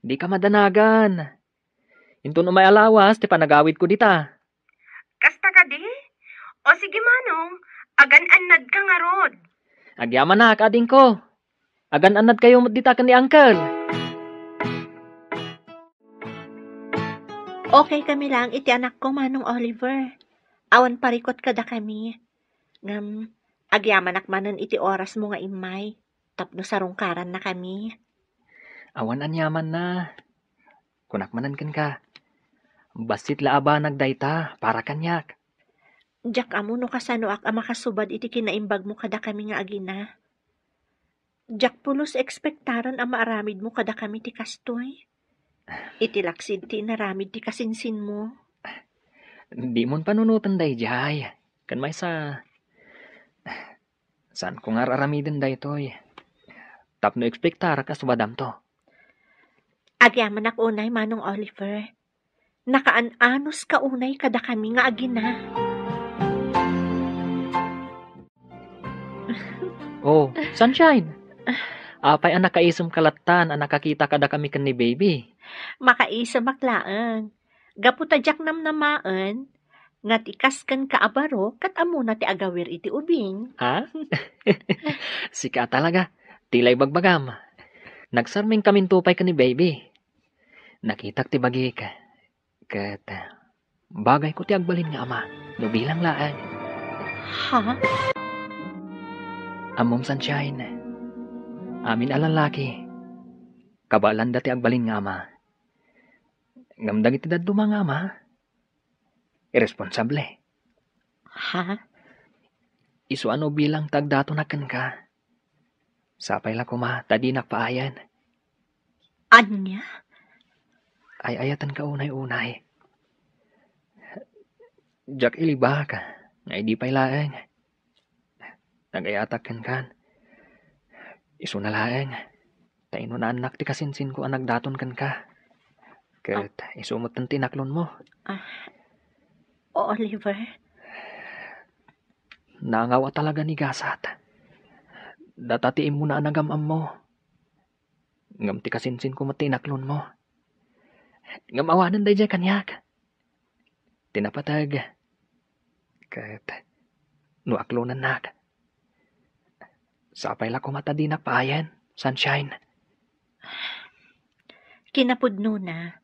Dika madanagan. Inton umay a lawas ti panagawidko dita. Kasta kadi? O sige, Manong, agan-annadka ngarud. Agyamanak, adingko. Agan-annadkayo met dita ken ni Uncle. Okay kami laeng iti anakko, Manong Oliver. Awan parikut kadakami. Ngem, agyamanak manen iti orasmo nga immay tapno sarungkarannakami. Awan aniamanna. Kunak manen kenka, bassit la a banag dayta para kaniak. Diak ammo no kasanoak a makasubad iti kinaimbagmo kadakami nga agina. Diak pulos ekspektaren a maaramidmo kadakami ti kastoy. Iti laksid ti inaramid ti kasinsinmo. Dimon panunoten daydiay. Ken maysa, saanko nga ar-aramiden daytoy tapno ekspektarak a subadamto. Agyamanak unay, Manong Oliver. Nakaan-anuska unay kadakami nga agina. Oh, Sunshine! Apay a nakaisumka lattan a nakakita kadakami ken ni Baby? Makaisemak laeng. Gapu ta diak namnamaen nga ti kas kenka a baro ket ammona ti agawir iti ubing. Ha? Sika talaga. Ti la ibagbagam. Nagsarmingkaminto pay ken ni Baby. Nakitak ti bagik. Ket bagayko ti agbalin nga ama, no bilang laeng. Ha? Ammom, Sunshine, amin a lallaki, kabaelanda ti agbalin nga ama. Ngem dagiti dadduma nga ama, irresponsable. Ha? Isu a no bilang ti agdatonak kenka. Sapay la koma ta dinak paayen. Ania? Ay-ayatenka unay-unay. Diak ilibak nga idi pay laeng. Nagayatak kenkan. Isuna laeng. Ta inunaannak ti kasinsinko a nagdaton kenka. Ket isu met ti inaklonmo. Ah, Oliver? Naangaw a talaga ni gasat. Data ti immuna a nagam-ammo. Ngem ti kasinsinko met ti inaklonmo. Ngem awanen daydiay kaniak. Ti napateg. Ket no aklonennak, sapay la koma ta dinak paayen, Sunshine. Kinapudnona,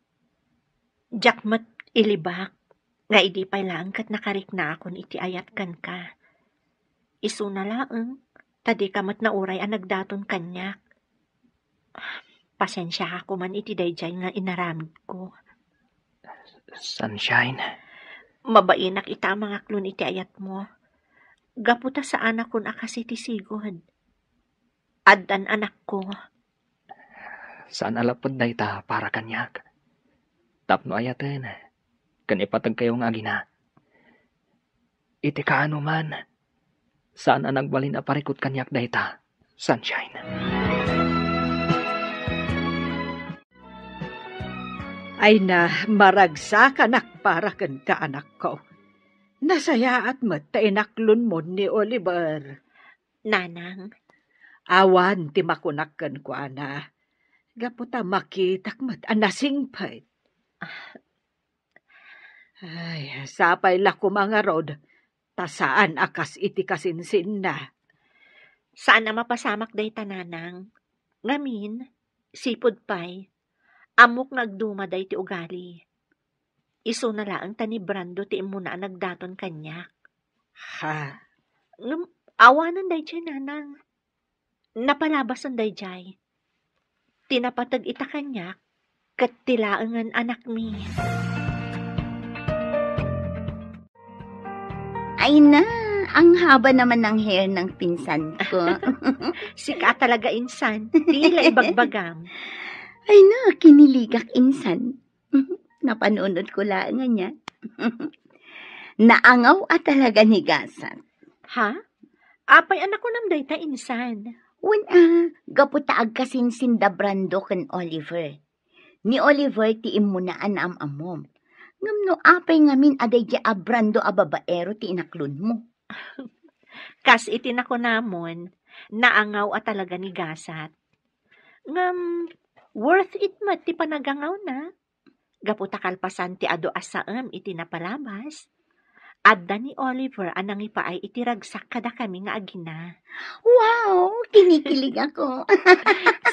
diak met ilibak nga idi pay laeng ket nakariknaakon iti ayat kenka. Isuna laeng, ta dika met nauray a nagdaton kaniak. Pasensiaka koman iti daydiay nga inaramidko. Sunshine. Mabainak ita a mangaklon iti ayatmo. Gapu ta saanakon a kas iti sigud. Addan anakko. Saan a lapud dayta para kaniak. Tapno ayaten, ken ipategkayo nga agina. Iti kaanoman, saan a nagbalin a parikut kaniak dayta, Sunshine. Ay na, maragsakanak para kenka, anakko. Nasayaat met ta inaklonmo ni Oliver. Nanang. Awan ti makunak kenkuana. Gapu ta makitak met a nasingpet. Ah. Ay, sapay la koma ngarud, ta saan a kas iti kasinsinna. Saan a mapasamak dayta, Nanang. Ngamin, sipud pay, ammok nga agduma dayta ugali. Isuna laeng ta ni Brando ti immuna a nagdaton kaniak. Ha? Ngem, awanen daydiay, Nanang. Napalabasen daydiay. Ti napateg ita kaniak, ket ti laengen anakmi. Ay na, ang haba naman ng hair ng pinsan ko. Sika talaga, insan. Tila ibagbagam. Ay na, kiniligak, insan. Napanunotko laeng ania. Naangaw a talaga ni gasat. Ha? Apay a nakunam dayta, insan? Wen a, gapu ta agkasinsin da Brando ken Oliver. Ni Oliver ti immuna a naam-ammom. Ngem no apay ngamin a daydiay a Brando a babaero ti inaklonmo? Kas iti nakunamon, naangaw a talaga ni gasat. Ngem, worth it met ti panagangawna. Gapu ta kalpasan ti adu a saem iti napalabas, adda ni Oliver a nangipaay iti ragsak kadakami nga agina. Wow! Kinikilig ako.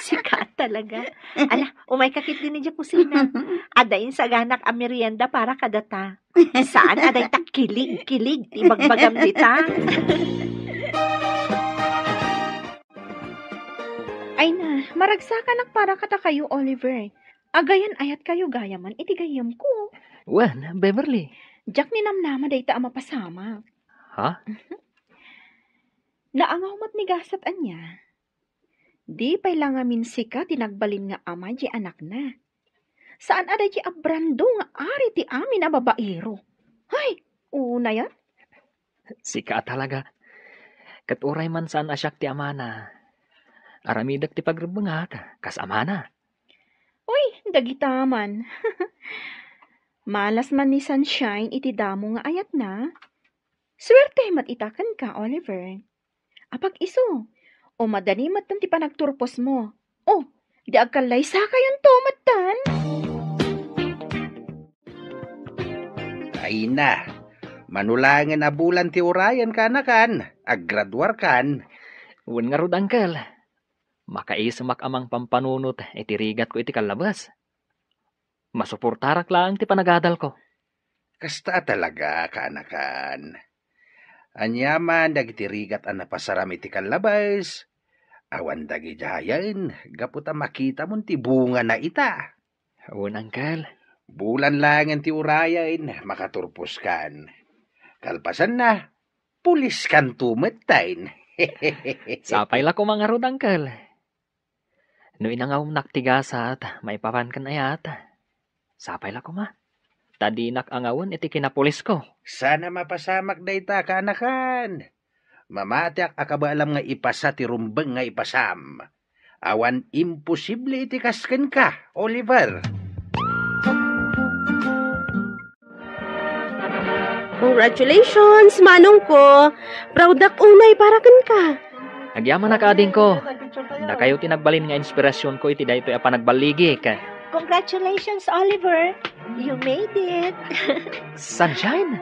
Sika talaga. Ala, umayka ketdi idiay kusina. Adda insaganak a merienda para kadata. Saan a dayta kilig-kilig ti ibagbagam dita. Ay na, maragsakanak para kadakayo, Oliver. Agayan-ayatkayo gayamen iti gayyemko. Wen, Beverly. Diak ninamnama dayta a mapasamak. Ha? Naangaw met ni gasat ania. Di pay la ngamin sika ti nagbalin nga ama di anakna. Saan a daydiay a Brando nga ari ti amin a babaero. Hay, unayan. Sika a talaga. Ket uray man saan a siak ti amana, aramidek ti pagrebbengak kas amana. Uy, dagita man. Malas man ni Sunshine iti damo nga ayatna. Suerte met ita kenka, Oliver. Apag-isu, o madani met ti panagturposmo. O, di agkallaysakayonto metten. Ay na, mano laengen a bulan ti urayen, kaanakan, aggraduarkan. Wen ngarud, Uncle. Makaisumak a mangpampanunot iti rigatko iti kallabes. Masuportarak laeng ti panagadalko. Kasta a talaga, kaanakan. Aniaman dagiti rigat a napasaram iti kallabes, awan dagidiayen gapu ta makitamon ti bungana ita. Wen, Uncle. Bulan laengen ti urayen, makaturposkan. Kalpasanna, puliskanto metten. Sapay la koma ngarud, uncle. No inangawnak ti gasat, maipapan ken ayat. Sapay la koma. Ta dinak angawen iti kinapulisko. Saan a mapasamak dayta, kaanakan. Mamatiak a kabaelam nga ipasa ti rumbeng nga ipasam. Awan imposible iti kas kenka, Oliver. Congratulations, manong ko. Proudak unay para kenka. Agyamanak, ading ko. Dakayo ti nagbalin nga inspirasion ko iti daytoy a panagbaligi. Congratulations, Oliver. You made it. Sunshine?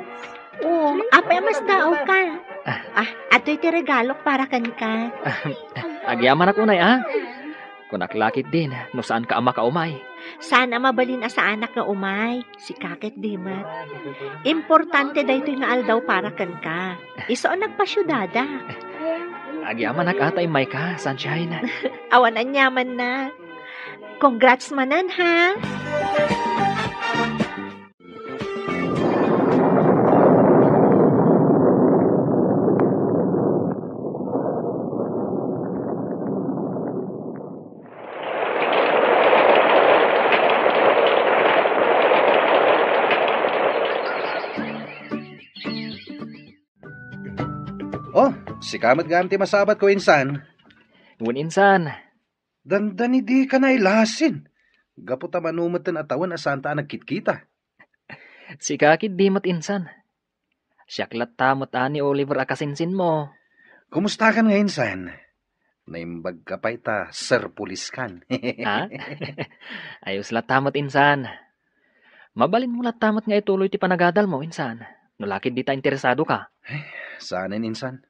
Oh, apay a mas daawka? Ah. Ah, adtoy ti regalok para kenka. Agyamanak unay, ah. Kunak la ketdin, no saanka a makaumay. Saan a mabalin a saanak nga umay. Sika ketdi met. Importante daytoy nga aldaw para kenka. Isu a nagpasiudada. Agyamanak a ta immayka, Sunshine. Awan aniamanna. Congrats manen, ha? Oh, sika met gayam ti masabatko, insan. Wen, insan. Dandani dika nailasin. Gapu ta mano metten a tawen a saanta a nagkitkita. Sika ketdi met, insan. Siak latta met a ni Oliver a kasinsinmo. Kumustakan nga, insan? Naimbagka pay ta serpuliskan. Ha? Ayos latta met, insan. Mabalinmo latta met nga ituloy ti panagadalmo, insan. No la ketdi ta interesadoka. Eh, saanen, insan.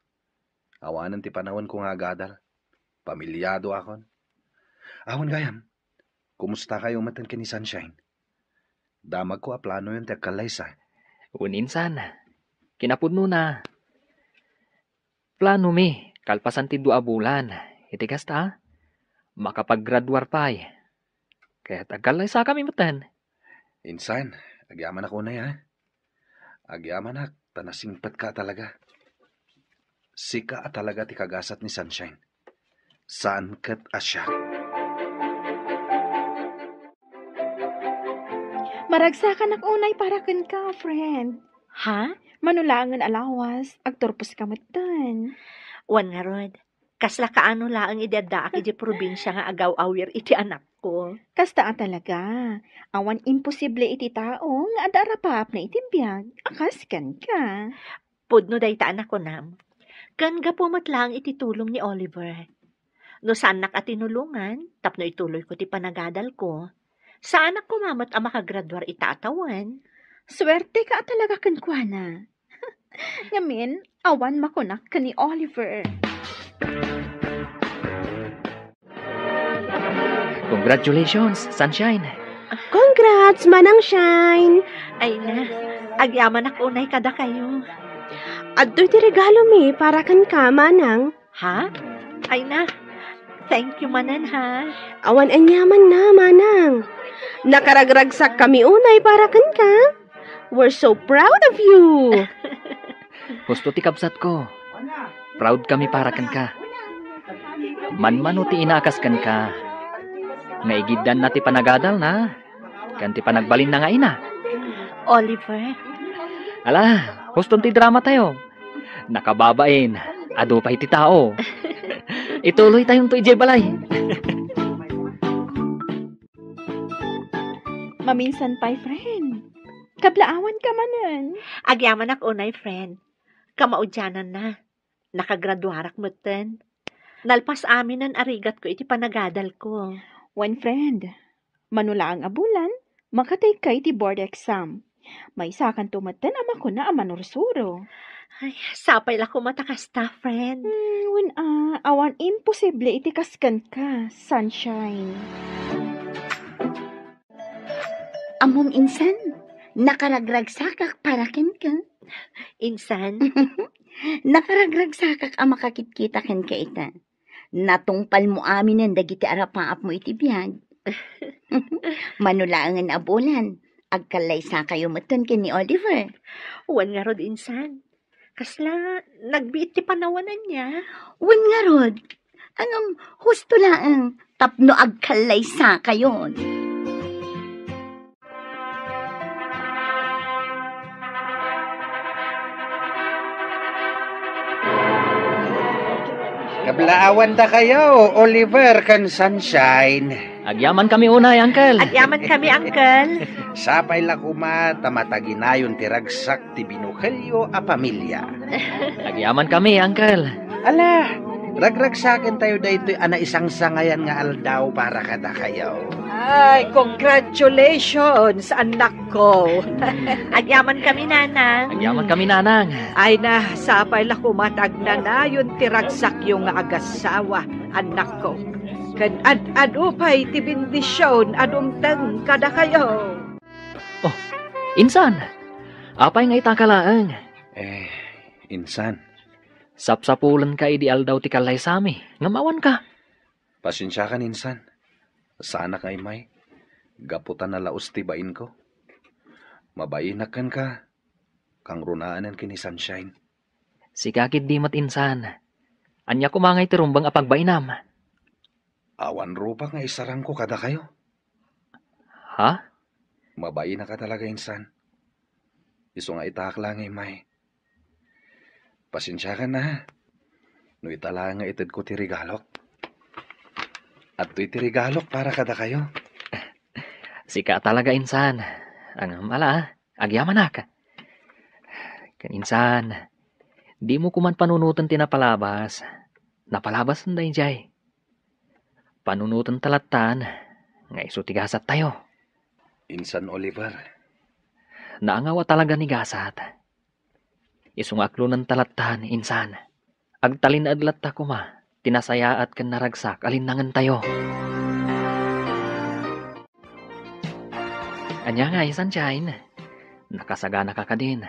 Awanen ti panawenko nga agadal. Pamiliadoakon. Awan gayam, kumustakayo metten ken ni Sunshine? Damagko a planoyon ti agkallaysa. Wen, insan. Kinapudnona, planomi, kalpasan ti dua a bulan, iti kasta, makapaggraduar pay. Ket agkallaysakami metten. Insan, agyamanak unay, ha? Agyamanak, ta nasingpetka a talaga. Sika a talaga ti kagasat ni Sunshine. Saan ket a siak. Maragsakanak unay para kenka, friend. Ha? Mano laengen a lawas, agturposka metten. Wen ngarud, kasla kaano laeng idi addaak idiay probinsia nga agaw-awir iti anakko. Kasta a talaga. Awan imposible iti tao nga adda arapaapna iti biag a kas kenka. Pudno dayta a nakunam. Ken gapu met laeng iti tulong ni Oliver. No saannak a tinulongan tapno ituloyko ti panagadalko, saanak koma met a makagraduar ita a tawen. Suerteka a talaga kenkuana. Ngamin, awan makunak ken ni Oliver. Congratulations, Sunshine! Congrats, Manang Shine! Ay na, agyamanak unay kadakayo. Adtoy ti regalomi para kenka, Manang. Ha? Ay na, thank you manen, ha? Awan aniamanna, Manang. Nakaragragsakkami unay para kenka. We're so proud of you! Husto ti kabsatko. Proud kami para kenka. Manmano ti ina a kas kenka nga igiddanna ti panagadalna ken ti panagbalinna nga ina. Oliver. Ala, huston ti dramatayo. Nakababain, adu pay ti tao. Ituloytayonto idiay balay. Maminsan pay, friend. Kablaawanka manen. Agyamanak unay, friend. Kamaudiananna, nakagraduarak metten. Nalpas aminen a rigatko iti panagadalko. Wen, friend, mano laeng a bulan, makatayka iti board exam. Maysakanto metten a makuna a manursuro. Ay, sapay la koma ta kasta, friend. Hmm, wen a, awan imposible iti kas kenka, Sunshine. Ammom, insan, nakaragragsakak para kenka. Insan? Nakaragragsakak a makakitkita kenka ita. Natungpalmo aminen dagiti arapaapmo iti biag. Mano laengen a bulan, agkallaysakayo metten ken ni Oliver. Wen ngarud, insan. Kasla, nagbiit ti panawan ania? Wen ngarud, ngem husto laeng tapno agkallaysakayon. Kablaawan dakayo, Oliver ken Sunshine. Agyaman kami unay, Uncle. Agyaman kami, Uncle. Sapay la koma ta mataginayon ti ragsak ti binukelyo a pamilia. Agyaman kami, Uncle. Ala, ragragsaken tayo daytoy a naisangsangayan nga aldaw para kadakayo. Ay, congratulations, annakko. Agyaman kami, Nanang. Agyaman kami, Nanang. Ay na, sapay la koma ta agnanayon ti ragsakyo nga agassawa, annakko. Ken ad-adu pay ti bendision a dumteng kadakayo. Oh, insan, apay nga itaka laeng? Eh, insan. Sapsapulenka idi aldaw ti kallaysami, ngem awanka. Pasensiakan, insan. Saanak nga immay. Gapu ta nalaus ti bainko. Mabainak kenka. Kangrunaanen ken ni Sunshine. Sika ketdi met, insan. Ania koma ngay ti rumbeng a pagbainam? Awan rupak nga isarangko kadakayo. Ha? Mabainaka talaga, insan. Isu nga itaak la nga immay. Pasensiakan na, ha? No ita laeng nga itedko ti regalok. Adtoy ti regalok para kadakayo. Sika talaga, insan. Ngem ala, agyamanak. Ken insan, dimo koman panunoten ti napalabas. Napalabasen daydiay. Panunoten ta lattan nga isu ti gasattayo. Insan Oliver. Naangaw a talaga ni gasat. Isu nga aklonen ta lattan, insan. Agtalinaed latta koma ti nasayaat ken naragsak a linnangentayo. Ania ngay, Sunshine? Nakasaganaka kadin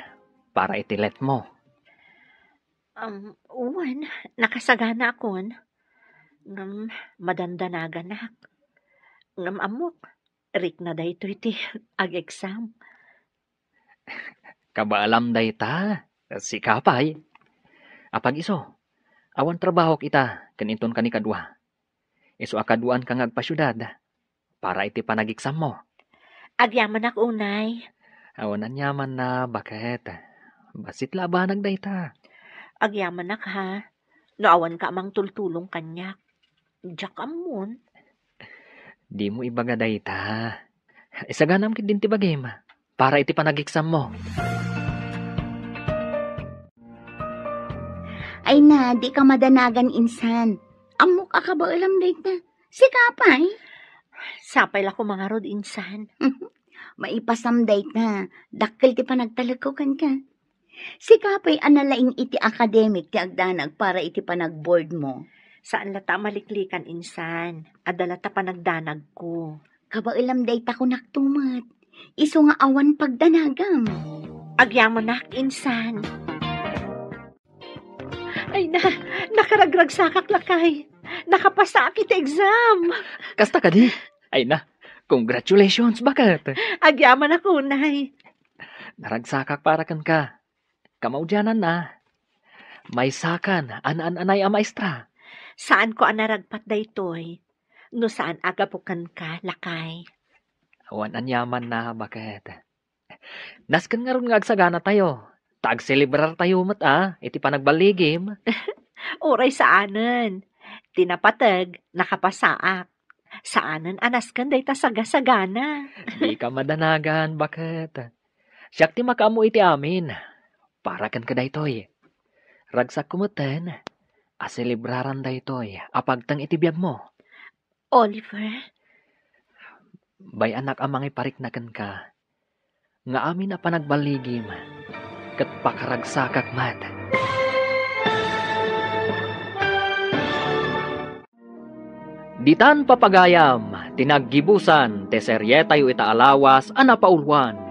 para iti letmo? Um, wen, nakasaganakon. Ngem madandanaganak. Ngem ammok, rikna daytoy ti ag-exam. Kabaelam dayta, sika pay. Apag-isu, awan trabahok ita ken inton kanikadua. Isu a kaduaanka nga agpasiudad para iti panageksammo. Agyamanak unay. Awan aniamanna, baket. Bassit la a banag dayta. Agyamanak, ha. No awanka a mangtultulong kaniak, diak ammon. Dimo ibaga dayta. Isaganam ketdin ti bagim para iti panageksammo. Ay na, dika madanagan, insan. Ammok a kabaelam dayta. Sika pay? Sapay la koma ngarud, insan. Maipasam dayta. Dakkel ti panagtalekko kenka. Sika pay a nalaing iti akademik ti agdanag para iti panagboardmo. Saan latta a maliklikan, insan. Adda latta panagdanagko. Kabaelam dayta, kunakto met. Isu nga awan pagdanagam. Agyamanak, insan. Ay na, nakaragragsakak, lakay. Nakapasaak iti exam. Kasta kadi? Ay na, congratulations, baket. Agyamanak unay. Naragsakak para kenka. Kamaudiananna, maysakan a naan-anay a maestra. Saanko a naragpat daytoy no saan a gapu kenka, lakay. Awan aniamanna, baket. Nasken ngarud nga agsaganatayo, ta agselebrartayo met a iti panagballigim. Uray saanen. Ti napateg, nakapasaak. Saanen a nasken dayta sagasagana. Dika madanagan, baket. Siak ti makaammo iti amin. Para kenka daytoy. Ragsakko metten a selebraran daytoy a pagteng iti biagmo. Oliver? Bay-anak a mangiparikna kenka nga amin a panagballigim ket pakaragsakak met. Ditan, papagayam, ti naggibusan ti serietayo ita a lawas a napauluan.